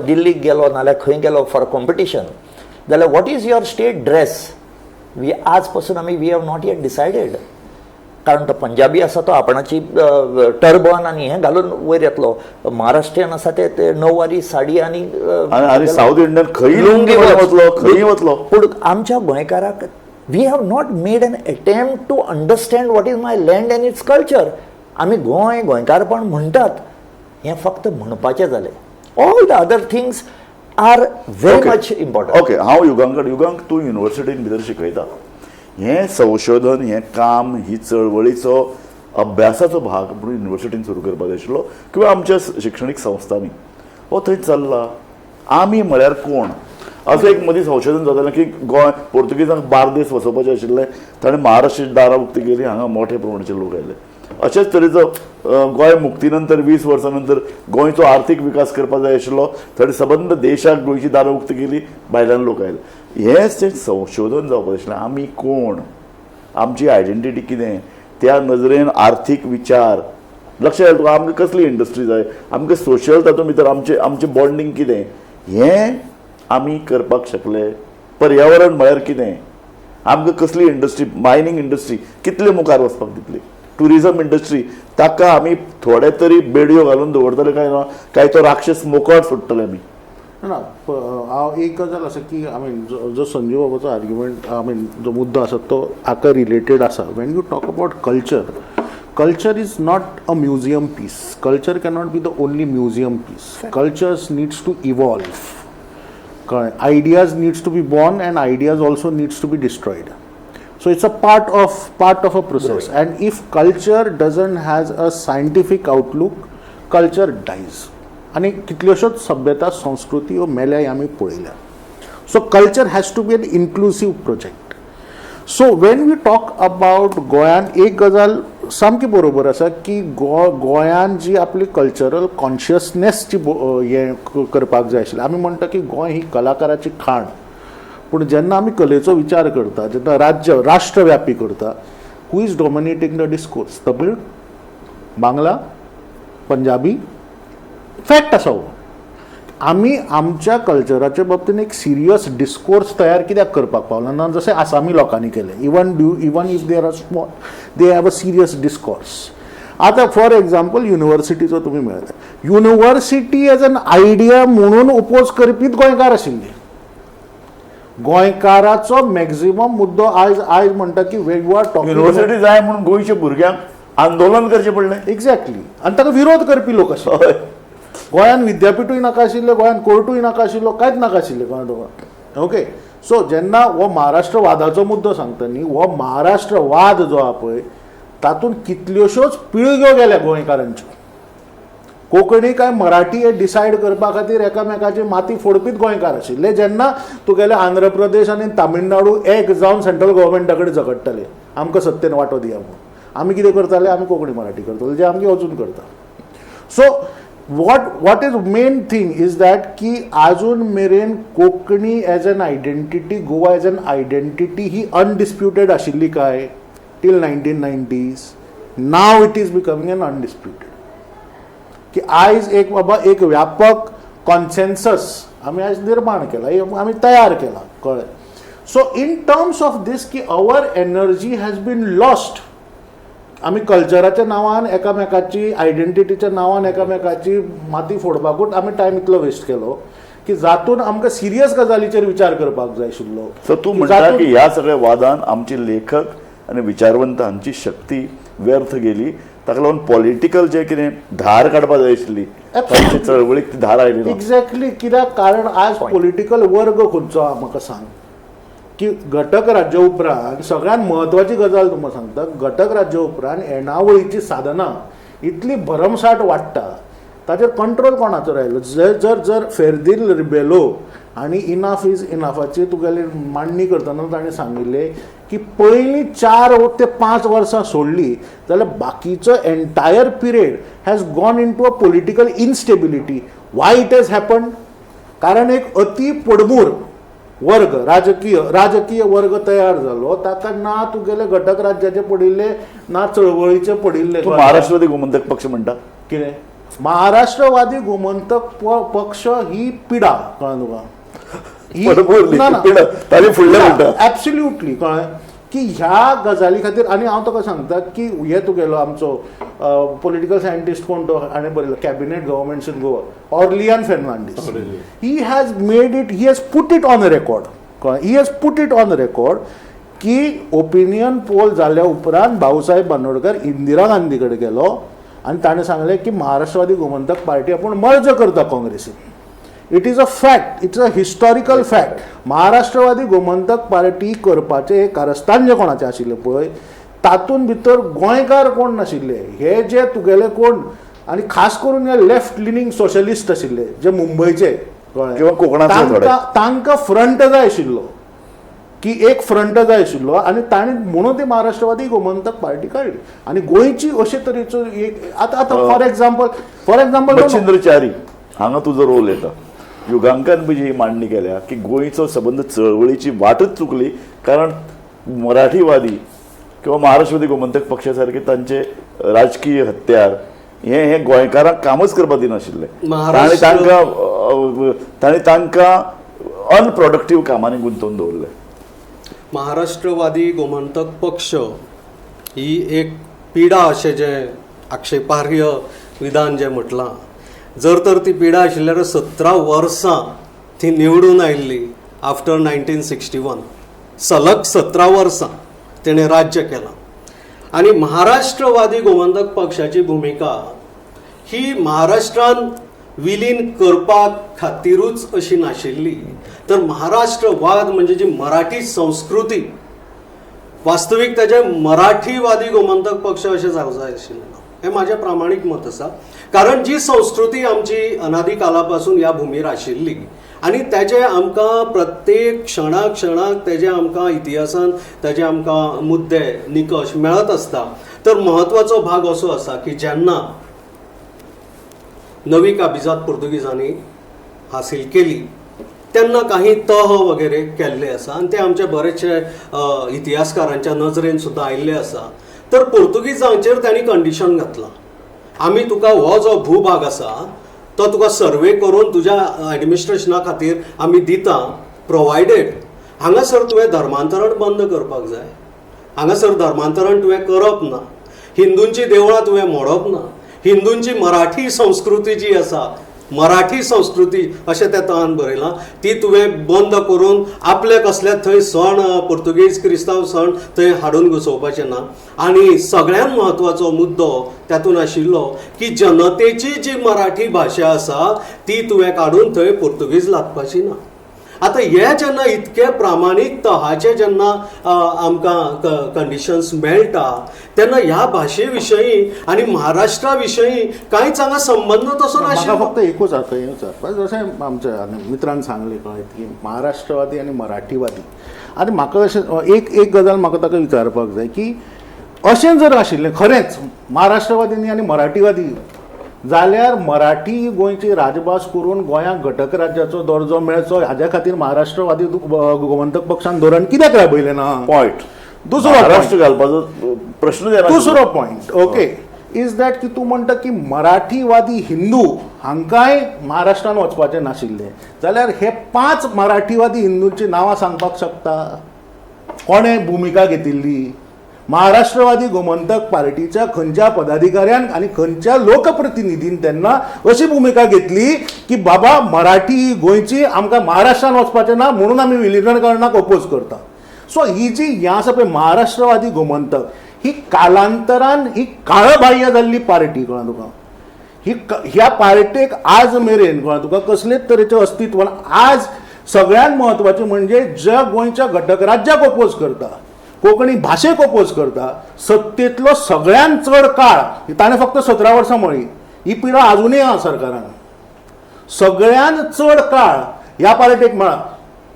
Speaker 5: दिल्लीक गेलो नाल्यार खंय गेलो फॉर कॉम्पिटिशन जाल्यार what is your state dress, we आज पासून आमी we have not yet decided. कारण तो पंजाबी आसा तो आपणाची टर्बन आनी हें घालून वयर येतलो, महाराष्ट्रीयन आसा ते ते णववारी साडी आनी
Speaker 1: आनी सावथ इंडियन खंय
Speaker 5: लुंगी
Speaker 1: वतलो, खंय वतलो.
Speaker 5: पूण आमच्या गोंयकाराक we have not made an attempt to understand what is my land and its culture. आमी गोंय गोंयकारपण म्हणटात हें फक्त म्हणपाचें जालें. All the other things are very much important.
Speaker 1: Okay, हांव युगांकड, युगांक तूं युनिवर्सिटीन भितर शिकयता, हें संशोधन, हें काम, ही चळवळीचो अभ्यासाचो भाग म्हणून युनिवर्सिटीन सुरू करपाक जाय आशिल्लो किंवा आमच्या शिक्षणीक संस्थांनी हो थंय चल्ला. आमी म्हळ्यार कोण असो एक मदीं संशोधन जातालें की गोंय पोर्तुगीजांक बार्देस वसोवपाचें आशिल्लें, ताणें महाराष्ट्राची दारां उक्ती केली, हांगा मोठे प्रमाणाचे लोक आयले. अशेच तरेचो गोंय मुक्ती नंतर 20 वर्सां नंतर गोंयचो आर्थीक विकास करपाक जाय आशिल्लो, थंय सबंद देशाक गोंयची दारां उक्ती केली, भायल्यान लोक आयले. हें जें संशोधन जावपाक आशिल्लें, आमी कोण, आमची आयडेंटिटी कितें, त्या नजरेन आर्थीक विचार लक्षात येता तुका, आमकां कसली इंडस्ट्री जाय, आमकां सोशल तातूंत भितर आमचें आमचें बॉन्डींग कितें, हें आमी करपाक शकले. पर्यावरण म्हळ्यार कितें, आमकां कसली इंडस्ट्री, मायनींग इंडस्ट्री कितले मुखार वचपाक दितली, ट्युरिजम इंडस्ट्री ताका आमी थोडे तरी बेडयो घालून दवरतले काय ना, काय तो राक्षस मोकळ सोडटले आमी.
Speaker 2: ना, हांव एक गजाल आसा की I mean जो संजीव बाबाचो आर्ग्युमेंट, I mean जो मुद्दो आसा तो हाका रिलेटेड आसा. When you talk about culture, culture is not a museum piece. Culture cannot be the only museum piece. Cultures needs to evolve. कळ्ळें? Ideas needs to be born and ideas also needs to be destroyed. So it's a part of a process. And if culture doesn't has a scientific outlook, culture dies. आनी कितल्योश्योच सभ्यता संस्कृती ह्यो मेल्या हें आमी पळयल्या. So culture has to be an inclusive project. So when we talk about गोंयान, एक गजाल सामकी बरोबर आसा की गोंयान जी आपली कल्चरल कॉन्शियसनेस जी हें करपाक जाय आशिल्ली. आमी म्हणटा की गोंय ही कलाकाराची खाण, पूण जेन्ना आमी कलेचो विचार करता, जेन्ना राज्य राष्ट्रव्यापी करता, who is dominating the discourse? Tamil, Bangla, Punjabi. Fact आसा हो. आमी आमच्या कल्चराच्या बाबतीन एक सिरियस डिस्कोर्स तयार कित्याक करपाक पावना ना, जशें आसामी लोकांनी केलें? Even if they are small, they have a serious discourse. आतां फॉर एग्जाम्पल, युनिवर्सिटीचो तुमी मेळता, युनिवर्सिटी एज एन आयडिया म्हणून ओपोज करपीच गोंयकार आशिल्ले. गोंयकाराचो मॅक्झिमम मुद्दो आयज म्हणटा की way you are talking
Speaker 1: university जाय म्हणून गोंयच्या भुरग्यांक आंदोलन करचें पडलें.
Speaker 2: एक्झॅक्टली, आनी ताका विरोध करपी लोक आशिल्ले. गोंयान विद्यापिठूय नाका आशिल्लें, गोंयान कोर्टूय नाका आशिल्लो, कांयच नाका आशिल्लें गोंयांत. ओके, सो जेन्ना हो महाराष्ट्रवादाचो मुद्दो सांगता न्ही, हो महाराष्ट्रवाद जो आहा पळय, तातूंत कितल्योश्योच पिळग्यो गेल्या गोंयकारांच्यो. कोंकणी काय मराठी हे डिसायड करपा खातीर एकामेकाची माती फोडपीच गोंयकार आशिल्ले, जेन्ना तुगेले आंध्र प्रदेश आनी तामिळनाडू एक जावन सेंट्रल गव्हर्मेंटा कडेन झगडटाले, आमकां सत्तेन वांटो दिया म्हणून. आमी कितें करताले? आमी कोंकणी मराठी करताले, जे आमगे अजून करता. So what is main thing is that की अजून मेरेन Konkani as an identity, Goa as an identity he undisputed आशिल्ली काय till 1990s? Now it is becoming an undisputed, की आयज एक बाबा एक व्यापक कॉन्सेन्सस आमी आयज निर्माण केला, हे आमी तयार केला. कळ्ळें? So in terms of this की our energy has been lost. आमी कल्चराच्या नांवान, एकामेकाची आयडेंटिटीच्या नांवान एकामेकाची माती फोडपाकूच आमी टायम इतलो वेस्ट केलो की जातून आमकां सिरियस गजालीचेर विचार करपाक जाय आशिल्लो.
Speaker 1: सो तूं
Speaker 2: की
Speaker 1: म्हणटा
Speaker 2: जातून
Speaker 1: की ह्या सगळ्या वादान आमचे लेखक आनी विचारवंत हांची शक्ती व्यर्थ गेली. ताका लागून पॉलिटिकल जे कितें धार काडपा जाय आशिल्ली, तांचे चळवळीक ती धार आयली ना.
Speaker 2: एक्झॅक्टली. कित्याक? कारण आज पॉलिटिकल वर्ग खंयचो आहा म्हाका सांग, की घटक राज्या उपरांत सगळ्यात म्हत्वाची गजाल तुमकां सांगता, घटक राज्या उपरांत येणावळीची साधनां इतली भरमसाठ वाडटा, ताचेर कंट्रोल कोणाचो रायलो? जर जर जर फेर्दीन रिबेलो आनी इनाफ is इनाफाची तुगेली मांडणी करतना ताणें सांगिल्लें की पयलीं 4 ते 5 वर्सां सोडली जाल्यार बाकीचो entire period has gone into a political instability. Why it has happen? कारण एक अति पडमूर वर्ग, राजकीय वर्ग तयार जालो. ताका ना तुगेले घटक राज्याचे पडिल्ले, ना चळवळीचे पडिल्ले.
Speaker 1: तूं महाराष्ट्रवादी गोमंतक पक्ष म्हणटा?
Speaker 2: कितें? महाराष्ट्रवादी गोमंतक पक्ष ही पिडा, कळ्ळें तुका?
Speaker 1: पडमूर
Speaker 2: ना, ना.
Speaker 1: पिडा, ताजे फुडलें म्हणटा.
Speaker 2: ॲब्सल्युटली. कळ्ळें की ह्या गजाली खातीर, आनी हांव तुका सांगता की हे तुगेलो आमचो पॉलिटिकल सायंटिस्ट कोण तो हाणें बरयलो, Cabinet Governments in Goa, Aurelian Fernandes, he has made it, he has put it on record, कळ्ळें, he has put it on record की ओपिनियन पोल जाल्या उपरांत भाऊसाहेब बांदोडकर इंदिरा गांधी कडेन गेलो आनी ताणें सांगलें की महाराष्ट्रवादी गोमंतक पार्टी आपूण मर्ज करता काँग्रेसीन. It is a fact, it's a historical fact. Maharashtrawadi Gomantak party करपाचें हें कारस्थान जें कोणाचें आशिल्लें पळय, तातूंत भितर गोंयकार कोण नाशिल्ले. हे जे तुगेले कोण आनी खास करून हे लेफ्ट लिनिंग सोशलिस्ट आशिल्ले जे मुंबयचे, कळ्ळें?
Speaker 1: किंवा कोकणांतले थोडे.
Speaker 2: तांकां फ्रंट जाय आशिल्लो, की एक फ्रंट जाय आशिल्लो आनी ताणें म्हणून ती महाराष्ट्रवादी गोमंतक पार्टी काडली आनी गोंयची अशे तरेचो एक आतां फॉर एग्जाम्पल
Speaker 1: मच्छिंद्र च्यारी, हांगा तुजो रोल येता. युगांकान बी जी मांडणी केल्या की गोंयचो सबंद चळवळीची वाटच चुकली, कारण मराठीवादी किंवा महाराष्ट्रवादी गोमंतक पक्षा सारखे तांचे राजकीय हत्यार हे हे गोंयकारांक कामच करपाक दिनाशिल्ले. तांणी तांकां अनप्रोडक्टीव कामांनी गुंतोवन दवरले.
Speaker 3: महाराष्ट्रवादी गोमंतक पक्ष ही एक पिडा अशें जें आक्षेपार्ह विधान जें म्हटलां, जर तर ती पिडा आशिल्ली जाल्यार 17 वर्सां ती निवडून आयिल्ली आफ्टर 1961, सलग 17 वर्सां तेणें राज्य केलां. आनी महाराष्ट्रवादी गोमंतक पक्षाची भुमिका ही महाराष्ट्रान विलीन करपा खातिरूच अशी नाशिल्ली, तर महाराष्ट्रवाद म्हणजे जी मराठी संस्कृती, वास्तवीक ताजें मराठीवादी गोमंतक पक्ष अशें जावंक जाय आशिल्लें, हें म्हाजें प्रामाणीक मत आसा. कारण जी संस्कृती आमची अनादी काला पासून ह्या भुमीर आशिल्ली आनी ताजे आमकां प्रत्येक क्षणाक क्षणाक तेजे आमकां इतिहासान ताजे आमकां मुद्दे निकश मेळत आसता. तर म्हत्वाचो भाग असो आसा की जेन्ना नवी काबिजाद पुर्तुगीजांनी हासील केली तेन्ना काही तह वगैरे केल्ले आसा आनी ते आमचे बरेचशे इतिहासकारांच्या नजरेन सुद्दां आयिल्ले आसा. तर पुर्तुगीजांचेर तांणी कंडिशन घातलां, आमी तुका हो जो भूभाग आसा तो तुका सर्वे करून तुज्या एडमिनिस्ट्रेशना खातीर आमी दिता, प्रोवायडेड हांगासर तुवें धर्मांतरण बंद करपाक जाय, हांगासर धर्मांतरण तुवें करप ना, हिंदूंची देवळां तुवें मोडप ना, हिंदूंची मराठी संस्कृती जी आसा, मराठी संस्कृती अशें त्या तहान बरयलां ती तुवें बंद करून आपले कसले थंय सण पुर्तुगीज क्रिस्तांव सण थंय हाडून घुसोवपाचे ना. आनी सगळ्यांत म्हत्वाचो मुद्दो तातूंत आशिल्लो की जनतेची जी मराठी भाशा आसा ती तुवें काडून थंय पुर्तुगीज लादपाची ना. आतां हे जेन्ना इतके प्रामाणीक तहाचे जेन्ना आमकां कंडिशन्स मेळटा तेन्ना ह्या भाशे विशयी आनी महाराष्ट्रा विशयी कांयच हांगा संबंद तसो नाशिल्लो.
Speaker 2: फक्त एकूच आसा, जशें आमच्या मित्रान सांगलें कळ्ळें की महाराष्ट्रवादी आनी मराठीवादी, आनी म्हाका अशें एक एक गजाल म्हाका ताका विचारपाक जाय की अशें जर आशिल्लें खरेंच महाराष्ट्रवादींनी आनी मराठीवादी जाल्यार मराठी गोंयची राजभास करून गोंयाक घटक राज्याचो दर्जो मेळचो हाज्या खातीर महाराष्ट्रवादी गोमंतक पक्षान धोरण कित्याक राबयलें ना?
Speaker 1: पॉयंट
Speaker 2: दुसरो
Speaker 1: महाराष्ट्र घालपाचो प्रश्न.
Speaker 2: दुसरो पॉयंट ओके is that की तूं म्हणटा की मराठीवादी हिंदू हांकांय महाराष्ट्रान वचपाचें नाशिल्लें, जाल्यार हे 5 मराठीवादी हिंदूंची नांवां सांगपाक शकता? कोणें भुमिका घेतिल्ली? महाराष्ट्रवादी गोमंतक पार्टीच्या खंयच्या पदाधिकाऱ्यान आनी खंयच्या लोकप्रतिनिधीन तेन्ना अशी भुमिका घेतली की बाबा मराठी गोंयची आमकां महाराष्ट्रान वचपाचें ना म्हणून आमी विलिनीकरणाक ओपोज करता? सो ही जी हें आसा पळय महाराष्ट्रवादी गोमंतक ही कालांतरान ही काळबाह्य जाल्ली पार्टी, कळ्ळें तुका? ही ह्या पार्टेक आज मेरेन कळ्ळें तुका कसलेच तरेचें अस्तित्व. आज सगळ्यांत म्हत्वाचें म्हणजे ज्या गोंयच्या घटक राज्याक ओपोज करता, कोंकणी भाशेक ओपोज करता, सत्तेंतलो सगळ्यांत चड काळ ताणें फक्त 17 वर्सां म्हळी, ही पिडा आजुनूय आसा सरकारान. सगळ्यांत चड काळ ह्या पार्टेक मेळ्ळा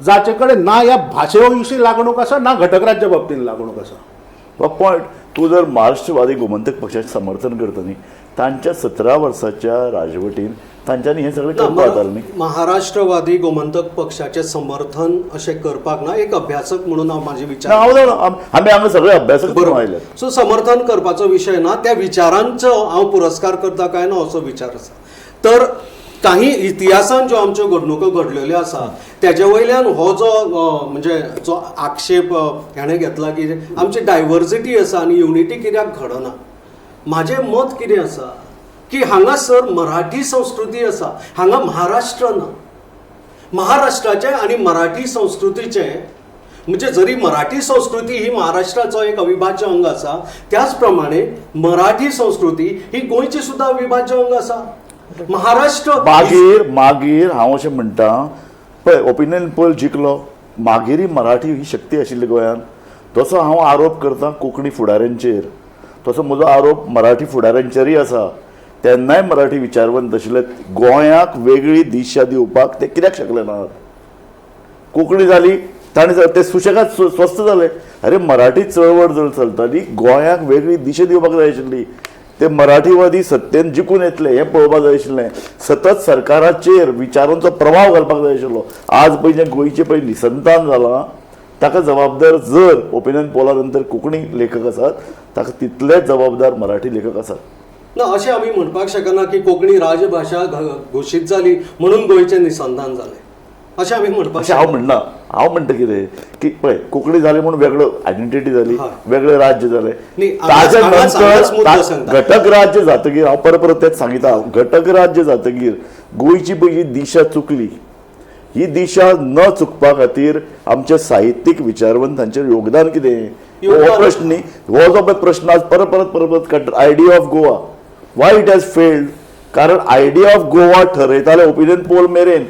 Speaker 2: जाचे कडेन ना ह्या भाशे विशीं लागणूक आसा ना घटक राज्या बाबतीन लागणूक आसा.
Speaker 1: पॉयंट, तूं जर महाराष्ट्रवादी गोमंतक पक्षाचें समर्थन करता न्ही, तांच्या 17 वर्साच्या राजवटीन तांच्यांनी हें सगळें करपाक जातालें न्ही.
Speaker 3: महाराष्ट्रवादी गोमंतक पक्षाचें समर्थन अशें करपाक ना, एक अभ्यासक म्हणून हांव म्हाजे विचार,
Speaker 1: आमी हांगा सगळे अभ्यासक
Speaker 3: बरोबर आयले, सो समर्थन करपाचो विशय ना, त्या विचारांचो हांव पुरस्कार करता काय ना असो विचार आसा. तर काही इतिहासान ज्यो आमच्यो घडणुको घडलेल्यो आसा तेजे वयल्यान हो जो म्हणजे जो आक्षेप हेणें घेतला की आमची डायवर्सिटी आसा आनी युनिटी कित्याक घडना, म्हाजें मत कितें आसा की हांगासर मराठी संस्कृती आसा, हांगा महाराष्ट्र ना. महाराष्ट्राचें आनी मराठी संस्कृतीचें म्हणजे जरी मराठी संस्कृती ही महाराष्ट्राचो एक अविभाज्य अंग आसा, त्याच प्रमाणे मराठी संस्कृती ही गोंयची सुद्दां अविभाज्य अंग आसा. महाराष्ट्र
Speaker 1: मागीर मागीर हांव अशें म्हणटा पळय, ओपिनियन पोल जिखलो मागीरय मराठी ही शक्ती आशिल्ली गोंयांत, तसो हांव आरोप करता कोंकणी फुडाऱ्यांचेर, तसो म्हजो आरोप मराठी फुडाऱ्यांचेरय आसा. तेन्नाय मराठी विचारवंत आशिल्ले, गोंयाक वेगळी दिशा दिवपाक ते कित्याक शकले नात? कोंकणी जाली ताणें ते सुशेगाद स्वस्थ जाले. अरे मराठी चळवळ जर चलताली गोंयाक वेगळी दिशा दिवपाक जाय आशिल्ली, ते मराठीवादी सत्तेन जिखून येतले हें पळोवपाक जाय आशिल्लें, सतत सरकाराचेर विचारांचो प्रभाव घालपाक जाय आशिल्लो. आज पळय जें गोंयचें पळय निसंतान जालां ताका जबाबदार जर ओपिनियन पोला नंतर कोंकणी लेखक आसात ताका तितलेच जबाबदार मराठी लेखक आसात
Speaker 3: ना. अशें आमी म्हणपाक शकना की कोंकणी राजभाशा घोशीत जाली म्हणून गोंयचें निसंतान जालें अशें आमी म्हणपाक.
Speaker 1: अशें हांव म्हणना, हांव म्हणटा कितें की पळय कोंकणी जाली म्हणून वेगळो आयडेंटिटी जाली, वेगळें राज्य जालें, ताजे नंतर घटक राज्य जातकीर हांव परत परत तेंच सांगिता, घटक राज्य जातकीर गोंयची पळय जी दिशा चुकली ही दिशा न चुकपा खातीर आमच्या साहित्यीक विचारवंतांचें योगदान कितें हो प्रश्न न्ही. हो जो पळय प्रश्न आज परत परत परत परत काडटा, idea of Goa why it has failed, कारण आयडिया ऑफ गोवा ठरयताले ओपिनियन पोल मेरेन,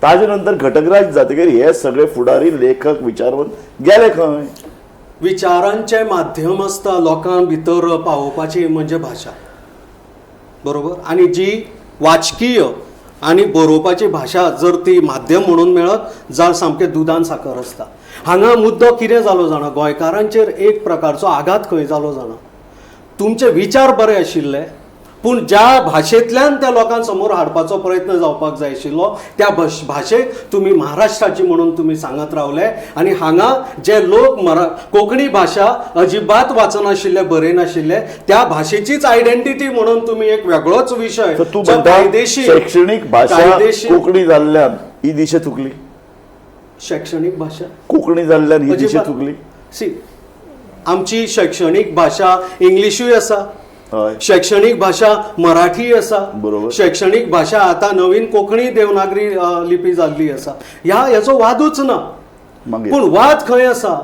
Speaker 1: ताजे नंतर घटकराज जातकीर हे सगळे फुडारी लेखक विचारवंत गेले खंय?
Speaker 3: विचारांचें माध्यम आसता लोकां भितर पावोवपाची म्हणजे भाशा, बरोबर. आनी जी वाचकीय आनी बरोवपाची भाशा जर ती माध्यम म्हणून मेळत जाल्यार सामकें दुदान साकर आसता. हांगा मुद्दो कितें जालो जाणा, गोंयकारांचेर एक प्रकारचो आघात खंय जालो जाणा, तुमचे विचार बरे आशिल्ले पूण ज्या भाशेंतल्यान त्या लोकां समोर हाडपाचो प्रयत्न जावपाक जाय आशिल्लो त्या भाशेक तुमी महाराष्ट्राची म्हणून तुमी सांगत रावले. आनी हांगा जे लोक कोंकणी भाशा अजिबात वाचनाशिल्ले बरयनाशिल्ले त्या भाशेचीच आयडेंटिटी म्हणून तुमी एक वेगळोच विशय
Speaker 1: तूं म्हणटा शैक्षणीक भाशा कोंकणी जाल्ल्यान ही दिशा चुकली,
Speaker 3: शैक्षणीक भाशा
Speaker 1: कोंकणी जाल्ल्यान ही दिशा चुकली.
Speaker 3: सी, आमची शैक्षणीक भाशा इंग्लिशूय आसा, शैक्षणीक भाशा मराठी आसा,
Speaker 1: बरोबर,
Speaker 3: शैक्षणीक भाशा आतां नवीन कोंकणी देवनागरी लिपी जाल्ली आसा. ह्या हेचो वादूच ना. पूण वाद खंय आसा,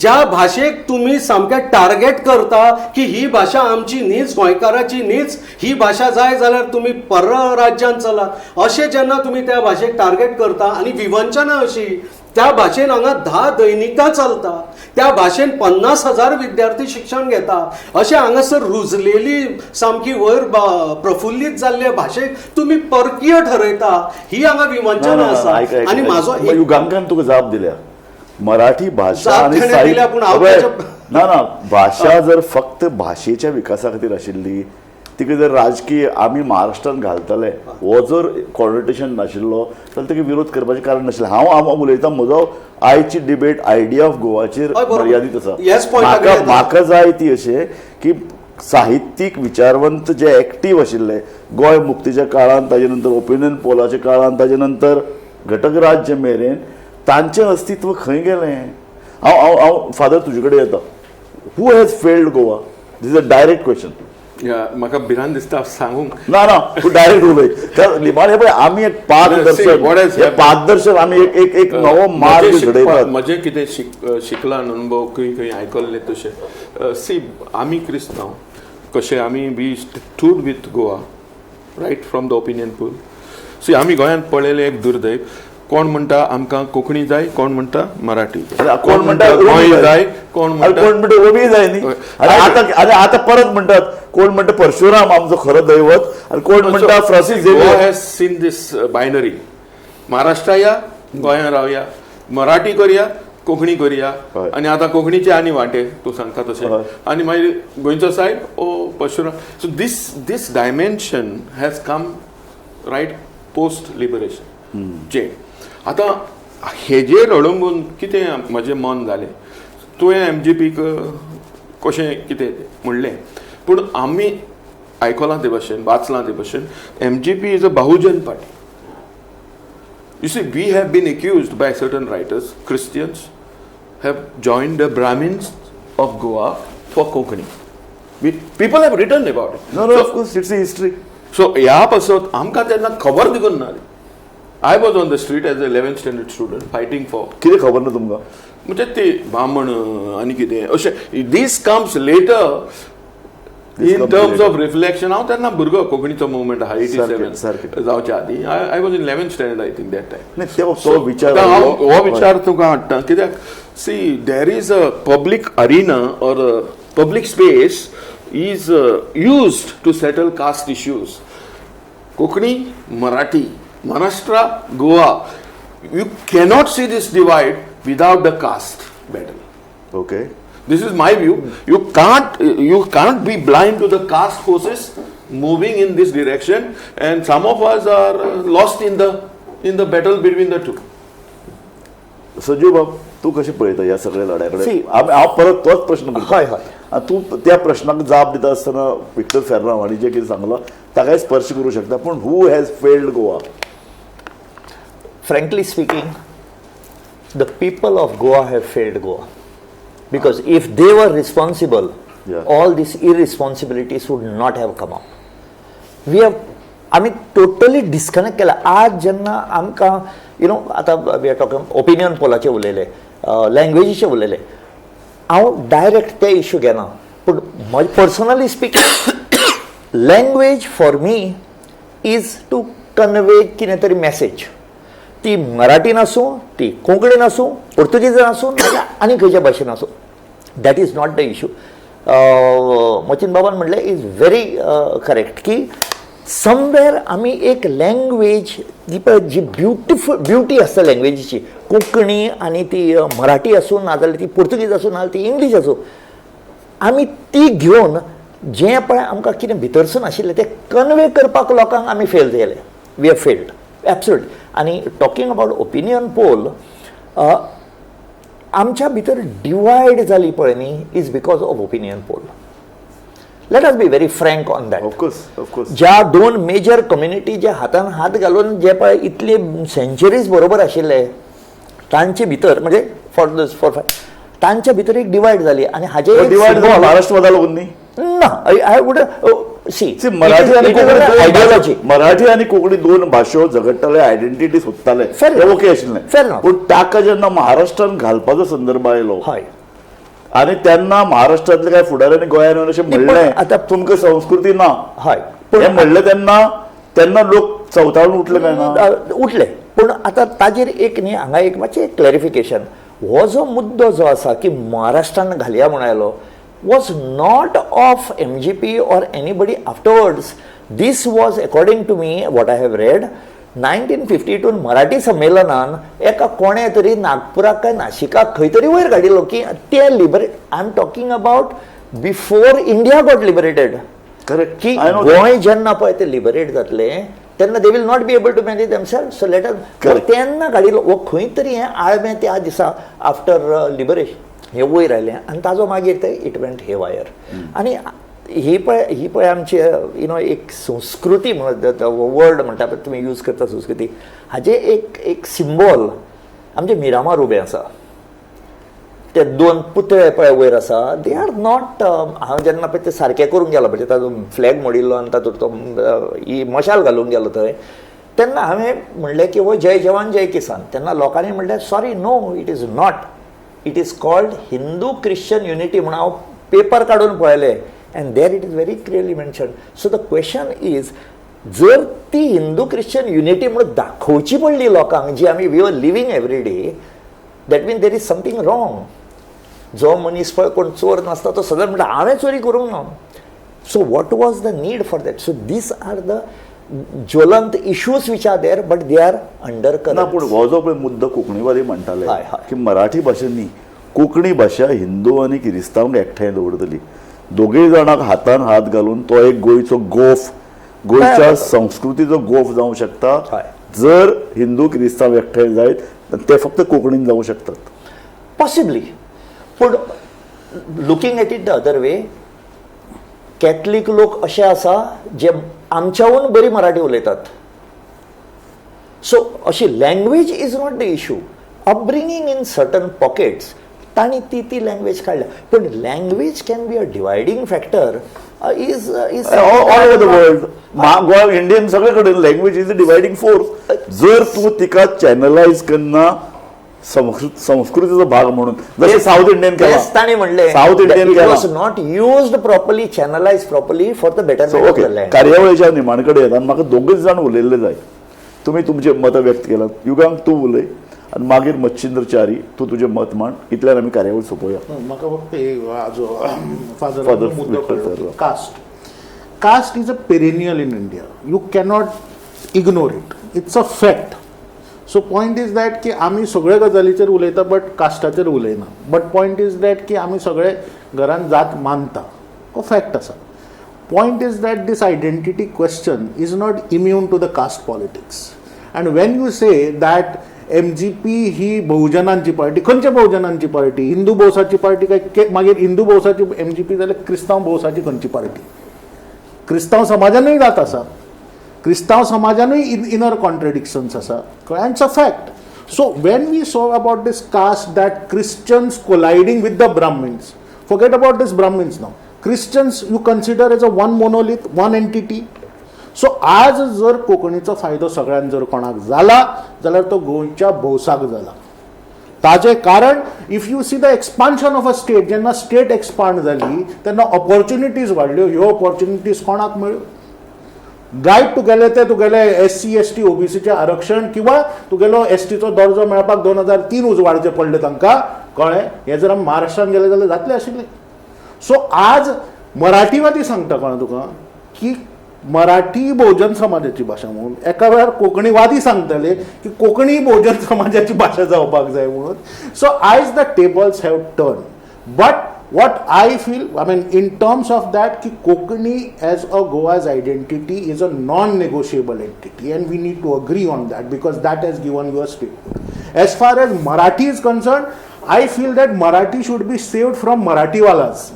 Speaker 3: ज्या भाशेक तुमी सामकें टार्गेट करता की ही भाशा आमची न्हीच, गोंयकाराची न्हीच, ही भाशा जाय जाल्यार तुमी पर राज्यांत चला, अशें जेन्ना तुमी त्या भाशेक टार्गेट करता आनी विवंचना अशी त्या भाशेन हांगा 10 दैनिकां चलता, त्या भाशेन 50,000 विद्यार्थी शिक्षण घेता, अशें हांगासर रुजलेली सामकी वयर प्रफुल्लीत जाल्ले भाशेक तुमी परकीय ठरयता, ही हांगा विवंचना आसा. आनी म्हाजो
Speaker 1: युगांकान तुका जाप दिल्या, मराठी भाशा आनी साहित्य ना ना भाशा जर फक्त भाशेच्या विकासा खातीर आशिल्ली तिका जर राजकीय आमी महाराष्ट्रान घालतले हो जर कॉनोटेशन नाशिल्लो जाल्यार ताका विरोध करपाचें कारण नाशिल्लें. हांव उलयतां म्हजो आयची डिबेट आयडिया ऑफ गोवाचेर मर्यादीत आसा. म्हाका जाय ती अशें की साहित्यीक विचारवंत जे एक्टीव आशिल्ले गोंय मुक्तीच्या काळांत, ताजे नंतर ओपिनियन पोलाच्या काळांत, ताजे नंतर घटक राज्य मेरेन तांचें अस्तित्व खंय गेलें? हांव हांव हांव फादर तुजे कडेन येता. Who has failed Goa? This is a direct question.
Speaker 4: म्हाका भिरांत दिसता सांगूंक.
Speaker 1: ना ना तूं डायरेक्ट उलय. लिमाण हे पळय आमी एक पाथदर्शन, पाथदर्शन आमी एक एक एक नवो मार्ग घडयतात.
Speaker 4: म्हजें कितें शिकलां अनुभव खंय खंय आयकल्लें तशें. सी, आमी क्रिस्तांव कशें आमी we stood with Goa right from the opinion poll. See, आमी गोंयांत पळयलें एक दुर्दैव, कोण म्हणटा आमकां कोंकणी जाय, कोण म्हणटा मराठी,
Speaker 1: कोण म्हणटा गोंय
Speaker 4: जाय, कोण
Speaker 1: म्हणटा रोमी जाय न्ही. आनी आतां परत म्हणटात कोण म्हणटा परशुराम आमचो खरो दैवत आनी कोण म्हणटा Francis
Speaker 4: Xavier. Has seen this binary, Maharashtra या गोंयांत रावया, मराठी करया, कोंकणी करया, आनी आतां कोंकणीचे आनी वांटे तूं सांगता तशें, आनी मागीर गोंयचो सायब ओ Parshuram. So this this dimension has come right post liberation. जे आतां हेजेर अवलंबून कितें म्हजें मन जालें, तुवें एम जी पीक कशें कितें म्हणलें, पूण आमी आयकलां ते भशेन, वाचलां ते भशेन, M G P is a Bahujan party. You see, we have been accused by certain writers, Christians have joined the Brahmins of Goa for Konkani. People have written about it.
Speaker 1: No, no, of course, it's a history.
Speaker 4: So ह्या पासत आमकां तेन्ना खबर देखून ना. I was on the street as a 11th standard student fighting for.
Speaker 1: कितें खबर ना तुमकां?
Speaker 4: म्हणजे ते ब्राह्मण आनी कितें अशें. This comes later in terms of reflection. हांव तेन्ना भुरगो, कोंकणीचो मुवमेंट आहा 87 जावच्या आदीं. I was in 11th standard I think that time.
Speaker 1: तो विचार,
Speaker 4: हो विचार तुका हाडटा कित्याक, see there is a public arena or public space is used to settle caste issues. Konkani, Marathi, Maharashtra, Goa, you cannot see this divide without the caste battle.
Speaker 1: Okay.
Speaker 4: This is my view. You can't be blind to the caste forces moving in this direction, and some of us are lost in the battle between the two.
Speaker 1: Sanjeev बाब, तूं कशें पळयता ह्या सगळ्या लढ्या कडेन? हांव परत तोच प्रश्न करता.
Speaker 5: हय हय.
Speaker 1: तूं त्या प्रश्नाक जाप दिता आसतना विक्टर फेर्नांव हांणी जें कितें सांगलां ताकाय स्पर्श करूं शकता, पूण who has failed Goa?
Speaker 5: Frankly speaking, the people of Goa have failed Goa. Because if they were responsible, yeah, all these irresponsibilities would not have come up. We have आमी टोटली डिस्कनेक्ट केला. आज जेन्ना आमकां you know आतां we are talking opinion पोलाचे उलयले, लँग्वेजीचे उलयले, हांव direct ते इश्यू घेना, पूण म्हज personally speaking language for me is to convey कितें तरी मॅसेज, ती मराठीन आसूं, ती कोंकणीन आसूं, पुर्तुगेजान आसूं, नाजाल्यार आनी खंयच्या भाशेन आसूं, that is not the issue. Machin बाबान म्हणलें is very correct की समवेर आमी एक लँग्वेज जी पळय जी ब्युटिफूल ब्युटी आसता लँग्वेजीची, कोंकणी आनी ती मराठी आसूं, नाजाल्यार ती पुर्तुगीज आसूं, नाजाल्यार ती इंग्लीश आसूं, आमी ती घेवन जें पळय आमकां कितें भितरसून आशिल्लें तें कन्वे करपाक लोकांक आमी फेल जाले. We have failed absolute. आनी टॉकींग अबावट ओपिनियन पोल, आमच्या भितर डिवायड जाली पळय न्ही, is because of opinion poll. Let us be very frank on that.
Speaker 1: Of course, of course.
Speaker 5: ज्या दोन मेजर कम्युनिटी जे हातान हात घालून जे पळय इतले सेंचुरीज बरोबर आशिल्ले, तांचे भितर म्हणजे फॉर दस फॉर फाय तांच्या भितर एक डिवायड जाली आनी हाजे
Speaker 1: डिवायड महाराष्ट्र लागून न्ही.
Speaker 5: ना, I would see
Speaker 1: See, Marathi आनी कोंकणी
Speaker 5: आयडियोलॉजी,
Speaker 1: मराठी आनी कोंकणी दोन भाशो झगडटाले, आयडेंटिटी सोदताले,
Speaker 5: Fair
Speaker 1: ते
Speaker 5: enough.
Speaker 1: Okay आशिल्लें.
Speaker 5: Fair enough.
Speaker 1: पूण ताका जेन्ना महाराष्ट्रान घालपाचो संदर्भ आयलो
Speaker 5: हय
Speaker 1: आनी तेन्ना महाराष्ट्रांतले काय फुडाऱ्यांनी गोंयान येवन अशें म्हणलें,
Speaker 5: आतां
Speaker 1: तुमकां संस्कृती ना,
Speaker 5: हय
Speaker 1: हें म्हणलें तेन्ना, तेन्ना लोक चवताळून उठले काय ना?
Speaker 5: उठले. पूण आतां ताजेर एक न्ही हांगा एक मातशें क्लॅरिफिकेशन, हो जो मुद्दो जो आसा की महाराष्ट्रान घालया म्हूण आयलो was not of MGP or anybody afterwards. This was, according to me, what I have read, 1952 Marathi संमेलनान एका कोणें तरी नागपुराक काय नाशिकाक खंय तरी वयर काडिल्लो की ते liberate. I am talking about before India got liberated.
Speaker 1: Correct
Speaker 5: की गोंय जेन्ना पळय ते लिबरेट जातले तेन्ना they will not be able to manage themself, so let
Speaker 1: Correct.
Speaker 5: तेन्ना काडिल्लो हो खंय तरी हें आळमें त्या दिसा आफ्टर लिबरेशन हें वयर आयलें आनी ताजो मागीर ते it went hey wire. आनी ही पळय आमची you know एक संस्कृती म्हणत वर्ड म्हणटा पळय तुमी यूज करता संस्कृती, हाजें एक एक सिंबॉल आमचें मिरामार उबें आसा. ते दोन पुतळे पळय वयर आसा, they are not. हांव जेन्ना पळय ते सारकें करूंक गेलो, म्हणजे ताजो फ्लॅग मोडिल्लो आनी तातूंत तो ही मशाल घालूंक गेलो थंय, तेन्ना हांवें म्हणलें की हो जय जवान जय किसान. तेन्ना लोकांनी म्हणलें sorry, no, it is not, it is called Hindu Christian unity म्हणून. हांव पेपर काडून पळयले and there it is very clearly mention. So the question is, जर ती हिंदू क्रिश्चन युनिटी म्हणून दाखोवची पडली लोकांक जी आमी we are living every day, that mean there is something wrong. जो मनीस पळय कोण चोर नासता तो सदांच म्हणटा हांवें चोरी करूंक ना. So what was the need for that? So these are the ज्वलंत issues which are there, but they are under
Speaker 1: ना, पूण हो जो पळय मुद्दो कोंकणीवादी म्हणटाले
Speaker 5: हय, हय.
Speaker 1: की मराठी भाशेन न्ही, कोंकणी भाशा हिंदू आनी किरिस्तांवांक एकठांय दवरतली, दोगूय जाणांक हातान हात घालून तो एक गोंयचो गोफ, गोंयच्या संस्कृतीचो गोफ जावंक शकता. जर हिंदू किरिस्तांव एकठांय जायत तर ते फक्त कोंकणीन जावंक शकतात.
Speaker 5: पॉसिबली, पूण looking at it the other way, Catholic लोक अशे आसा जे आमच्याहून बरी मराठी उलयतात. सो अशी language is not the issue. Upbringing in certain pockets तांणी ती ती लँग्वेज काडल्या, पूण language can be a dividing factor is
Speaker 1: all over the world, Goa, Indian सगळे कडेन language is a dividing force. जर तूं तिका चॅनलायज करना संस्कृतीचो भाग म्हणून, जशें साऊथ इंडियन केला,
Speaker 5: तेच तांणी म्हणलें,
Speaker 1: साऊथ इंडियन
Speaker 5: it
Speaker 1: केला.
Speaker 5: Was not used properly, channelize properly for the betterment of
Speaker 1: okay
Speaker 5: the land.
Speaker 1: कार्यावळीच्या निमाण कडेन येता आनी म्हाका दोगूच जाण उलयल्ले जाय. तुमी तुमचें मतां व्यक्त केलात. युगांक तूं उलय आनी मागीर मच्छिंद्र च्यारी, तूं तुजें मत मांड. इतल्यान आमी कार्यावळ सोंपोवया.
Speaker 2: म्हाका फक्त एक आजो फादर
Speaker 1: Father
Speaker 2: मुद्दो
Speaker 1: Victor
Speaker 2: कळ्ळो.
Speaker 1: Ferreira.
Speaker 2: Caste is a perennial in India. You cannot ignore it. It's a fact. So point is that की आमी सगळे गजालीचेर उलयता बट कास्टाचेर उलयना. बट पॉयंट is that की आमी सगळे घरान जात मानता, हो फॅक्ट आसा. Point is that this identity question is not immune to the caste politics. And when you say that MGP ही बहुजनांची पार्टी, खंयच्या बहुजनांची पार्टी? हिंदू भौसाची पार्टी काय मागीर हिंदू भौसाची एमजीपी जाल्यार क्रिस्तांव भौसाची खंयची पार्टी? क्रिस्तांव समाजानूय जात आसा, क्रिस्तांव समाजानूय इनर कॉन्ट्रडिक्शन्स आसा, कळ्ळें? It's a fact. So when we saw about this caste, that Christians colliding with the Brahmins, forget about this Brahmins now. Christians you consider as a one monolith, one entity. So आज जर कोंकणीचो फायदो सगळ्यान जर कोणाक जाला जाल्यार तो गोंयच्या भौसाक जाला. ताजें कारण if you see the expansion of a state, जेन्ना स्टेट एक्सपांड जाली तेन्ना ऑपॉर्च्युनिटीज वाडल्यो. ह्यो ऑपॉर्च्युनिटीज कोणाक मेळ्ळ्यो? रायट तुगेले ते तुगेले SC ST ओबीसीचें आरक्षण किंवा तुगेलो एसटीचो दर्जो मेळपाक 2003 उजवाडचे पडले तांकां, कळ्ळें? हें जर आमी महाराष्ट्रान गेले जाल्यार जातलें आशिल्लें. सो आज मराठीवादी सांगता कळ्ळें तुका की मराठी भोवजन समाजाची भाशा म्हणून, एका वेळार कोंकणीवादी सांगतले की कोंकणी भोवजन समाजाची भाशा जावपाक जाय म्हणून. सो आयज the tables have turn. But what I feel, I mean in terms of that की Konkani as a Goa's identity is a non negotiable entity and we need to agree on that because that has given your statehood. As far as Marathi is concern, I feel that Marathi should be saved from मराठीवालाज.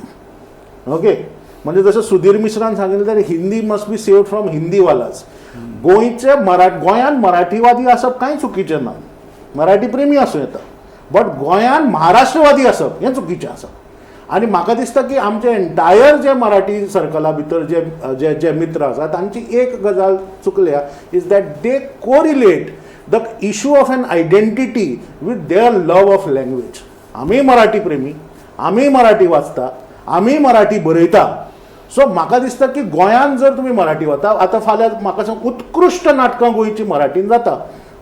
Speaker 2: Okay, म्हणजे जसं सुधीर मिश्रान सांगितलं तर Hindi must be saved from हिंदीवालाज. गोंयचे गोंयान मराठीवादी आसप कांय चुकीचें ना, मराठी प्रेमी आसूं येता, बट गोंयान महाराष्ट्रवादी आसप हें चुकीचें आसा. आनी म्हाका दिसता की आमचे एंटायर जे मराठी सर्कला भितर जे जे जे मित्र आसा तांची एक गजाल चुकल्या, is that they correlate the issue of an identity with their love of language. आमी मराठी प्रेमी, आमी मराठी वाचता, आमी मराठी बरयता. सो म्हाका दिसता की गोंयान जर तुमी मराठी वता आतां फाल्यां म्हाका सांग उत्कृश्ट नाटकां गोंयची मराठीन जाता,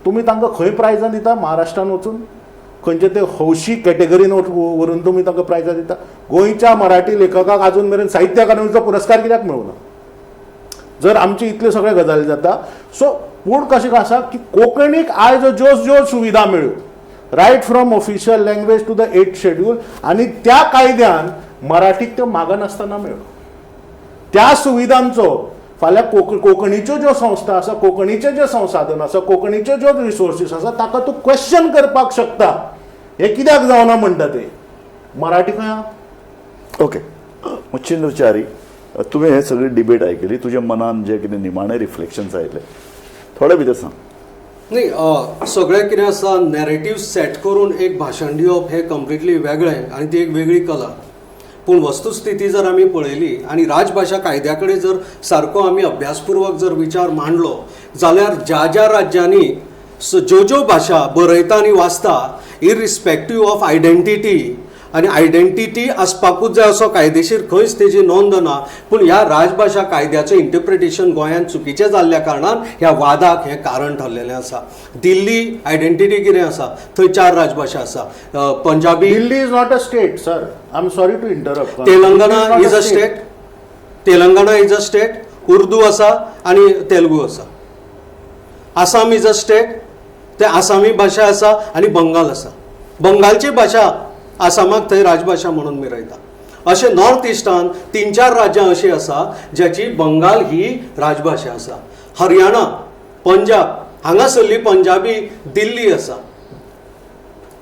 Speaker 2: तुमी तांकां खंय प्रायजां दिता? महाराष्ट्रान वचून खंयचे ते हौशी कॅटेगरीन व्हरून तुमी तांकां प्रायजां दिता. गोंयच्या मराठी लेखकाक आजून मेरेन साहित्य अकादमीचो पुरस्कार कित्याक मेळूना जर आमची इतल्यो सगळ्यो गजाली जाता? सो पूण कशें आसा की कोंकणीक आयज ज्यो ज्यो सुविधा मेळ्ळ्यो, right from official language to the eighth schedule, आनी त्या कायद्यान मराठीक त्यो मागनासतना मेळ्ळ्यो. त्या सुविधांचो फाल्यां कोंकणीच्यो ज्यो संस्था आसा, कोंकणीचे जे संसाधन आसा, कोंकणीच्यो ज्यो रिसोर्सीस आसा, ताका तूं क्वेश्चन करपाक शकता. हें कित्याक जावना म्हणटा ते मराठी खंय आहा?
Speaker 1: ओके मच्छिंद्र च्यारी, तुवें हे सगळी डिबेट आयकली, तुज्या मनान जे कितें निमाणे रिफ्लेक्शन्स आयले थोडे भितर सांग.
Speaker 3: न्ही, सगळें कितें आसा नॅरेटीव सेट करून एक भाशण दिवप हें कंप्लिटली वेगळें आनी ती एक वेगळी कला. पूण वस्तुस्थिती जर आमी पळयली आनी राजभाशा कायद्या कडेन जर सारको आमी अभ्यासपुर्वक जर विचार मांडलो जाल्यार ज्या ज्या राज्यांनी ज्यो ज्यो भाशा बरयता आनी वाचता इरिस्पेक्टीव ऑफ आयडेंटिटी, आनी आयडेंटिटी आसपाकूच जाय असो कायदेशीर खंयच तेजी नोंद ना, पूण ह्या राजभाशा कायद्याचें इंटरप्रिटेशन गोंयांत चुकीचें जाल्ल्या कारणान ह्या वादाक हें कारण ठरलेलें आसा. दिल्ली आयडेंटिटी कितें आसा, थंय 4 राजभाशा आसा. Punjabi,
Speaker 2: Delhi is not a state sir, I am sorry to interrupt.
Speaker 3: Telangana is a state, Telangana is a state, Urdu आसा आनी तेलुगू आसा. आसाम is a state, ते आसामी भाशा आसा आनी बंगाल आसा. बंगालची भाशा आसामाक थंय राजभाशा म्हणून मिरयता. अशें नॉर्थ इस्टान 3-4 राज्यां अशीं आसा ज्याची बंगाल ही राजभाशा आसा. हरियाणा, पंजाब हांगासरली पंजाबी दिल्ली आसा.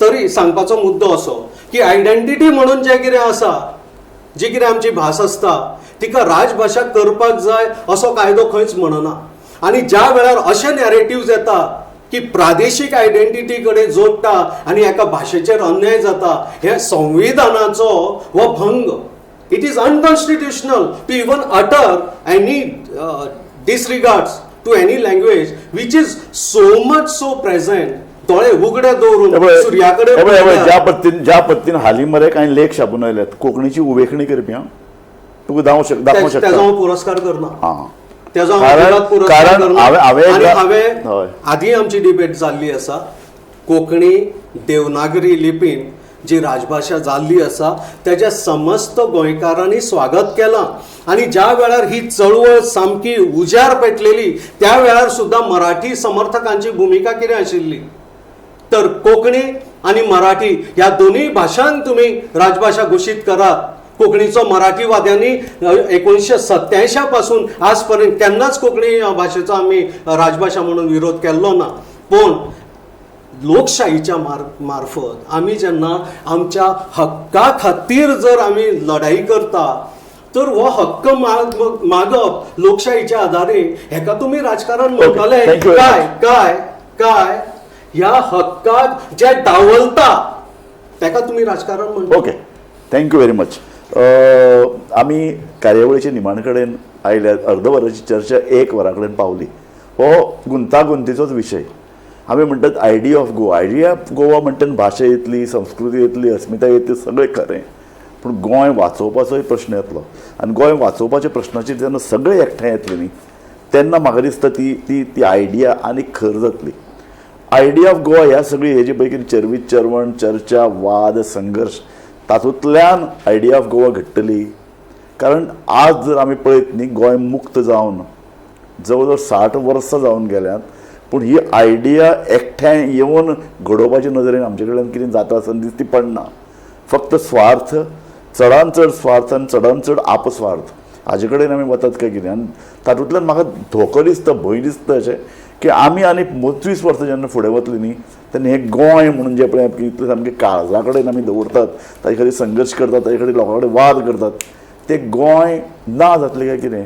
Speaker 3: तरी सांगपाचो मुद्दो असो की आयडेंटिटी म्हणून जें कितें आसा, जी कितें आमची भास आसता तिका राजभाशा करपाक जाय असो कायदो खंयच म्हणना. आनी ज्या वेळार अशे नॅरेटिव्ज येता की प्रादेशीक आयडेंटिटी कडेन जोडटा आनी एका भाशेचेर अन्याय जाता, हे संविधानाचो हो भंग. It is unconstitutional to even utter any disregards to any language which is so much so present. दोळे उगडे दवरून सुर्या कडेन
Speaker 1: ज्या पद्दतीन हालीं मरे कांय लेख छापून आयल्यात कोंकणीची उवेखणी करपी, तुका दाखोवंक शकता.
Speaker 3: तेजो हांव पुरस्कार करना, तेजो हांव पुरस्कार करना. हांवें आदीं आमची डिबेट जाल्ली आसा, कोंकणी देवनागरी लिपीन जी राजभाशा जाल्ली आसा तेजें समस्त गोंयकारांनी स्वागत केलां. आनी ज्या वेळार ही चळवळ सामकी उज्यार पेटलेली त्या वेळार सुद्दां मराठी समर्थकांची भुमिका कितें आशिल्ली तर कोंकणी आनी मराठी ह्या दोनूय भाशांक तुमी राजभाशा घोशीत करात. कोंकणीचो मराठीवाद्यांनी 1987 पासून आज पर्यंत केन्नाच कोंकणी भाशेचो आमी राजभाशा म्हणून विरोध केल्लो ना. पूण लोकशाहीच्या मार्फत आमी जेन्ना आमच्या हक्का खातीर जर आमी लढाई करता तर हो हक्क मागप लोकशाहीच्या आधारे हेका तुमी राजकारण म्हणटले काय काय काय ह्या हक्काक जे डावलता तेका तुमी राजकारण म्हणटा.
Speaker 1: Okay, thank you very much. आमी कार्यावळीचे निमाण कडेन आयल्या. अर्द वराची चर्चा 1 वरा कडेन पावली. हो गुंतागुंतीचोच विशय. आमी म्हणटात idea of Goa, idea of Goa म्हणटा भाशा येतली, संस्कृती येतली, अस्मिताय येतली, सगळें खरें, पूण गोंय वाचोवपाचोय प्रश्न येतलो. आनी गोंय वाचोवपाच्या प्रश्नाचेर जेन्ना सगळे एकठांय येतले न्ही तेन्ना म्हाका दिसता ती ती ती आयडिया आनी खर जातली. आयडिया ऑफ गोवा ह्या सगळी हेजे पळय कितें चर्वीत चर्वण, चर्चा, वाद, संघर्श तातूंतल्यान आयडिया ऑफ गोवा घडटली. कारण आज जर आमी पळयत न्ही, गोंय मुक्त जावन जवळ जवळ 60 वर्सां जावन गेल्यात, पूण ही आयडिया एकठांय येवन घडोवपाच्या नदरेन आमचे कडल्यान कितें जाता आसतना दिसती पडना. फक्त स्वार्थ, चडान चड स्वार्थ आनी चडान चड आपस्वार्थ हाजे कडेन आमी वतात काय कितें. आनी तातूंतल्यान म्हाका धोको दिसता, भंय दिसता अशें की आमी आनी 25 वर्सां जेन्ना फुडें वतली न्ही तेन्ना हें गोंय म्हणून जें पळय इतलें सामकें काळजा कडेन आमी दवरतात, ताजे खातीर संघर्श करतात, ताजे खातीर लोकां कडेन वाद करतात, तें गोंय ना जातलें काय कितें.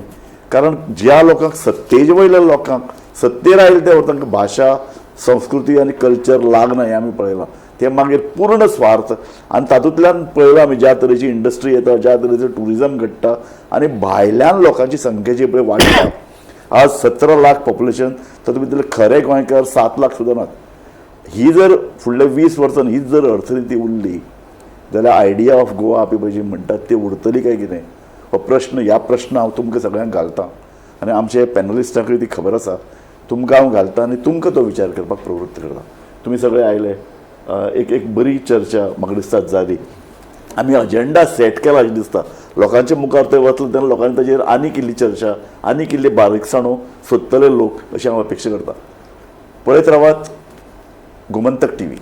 Speaker 1: कारण ज्या लोकांक सत्तेचे वयल्या लोकांक सत्तेर आयले त्या तांकां भाशा, संस्कृती आनी कल्चर लागना हें आमी पळयलां. ते मागीर पूर्ण स्वार्थ आनी तातूंतल्यान पळयलां आमी ज्या तरेची इंडस्ट्री येता, ज्या तरेचो ट्युरिजम घडटा आनी भायल्यान लोकांची संख्या जी पळय वाडटा. आज 17 लाख पॉप्युलेशन, तातूंत भितरले खरे गोंयकार 7 लाख सुद्दां नात. ही जर फुडल्या 20 वर्सां हीच जर अर्थनिती उरली जाल्यार आयडिया ऑफ गोवा आमी पळय जी म्हणटात ती उरतली काय कितें हो प्रश्न. ह्या प्रश्न हांव तुमकां सगळ्यांक घालता आनी आमचे पॅनलिस्टांकूय ती खबर आसा. तुमकां हांव घालता आनी तुमकां तो विचार करपाक प्रवृत्त करता. तुमी सगळे आयले, एक एक बरी चर्चा म्हाका दिसता जाली. आमी अजेंडा सेट केला अशें दिसता. लोकांच्या मुखार ते वतले तेन्ना लोकांनी ताजेर आनीक इल्ली चर्चा, आनीक इल्ली बारीकसाणो सोदतले लोक अशें हांव अपेक्षा करता. पळयत रावात गोमंतक टीव्ही.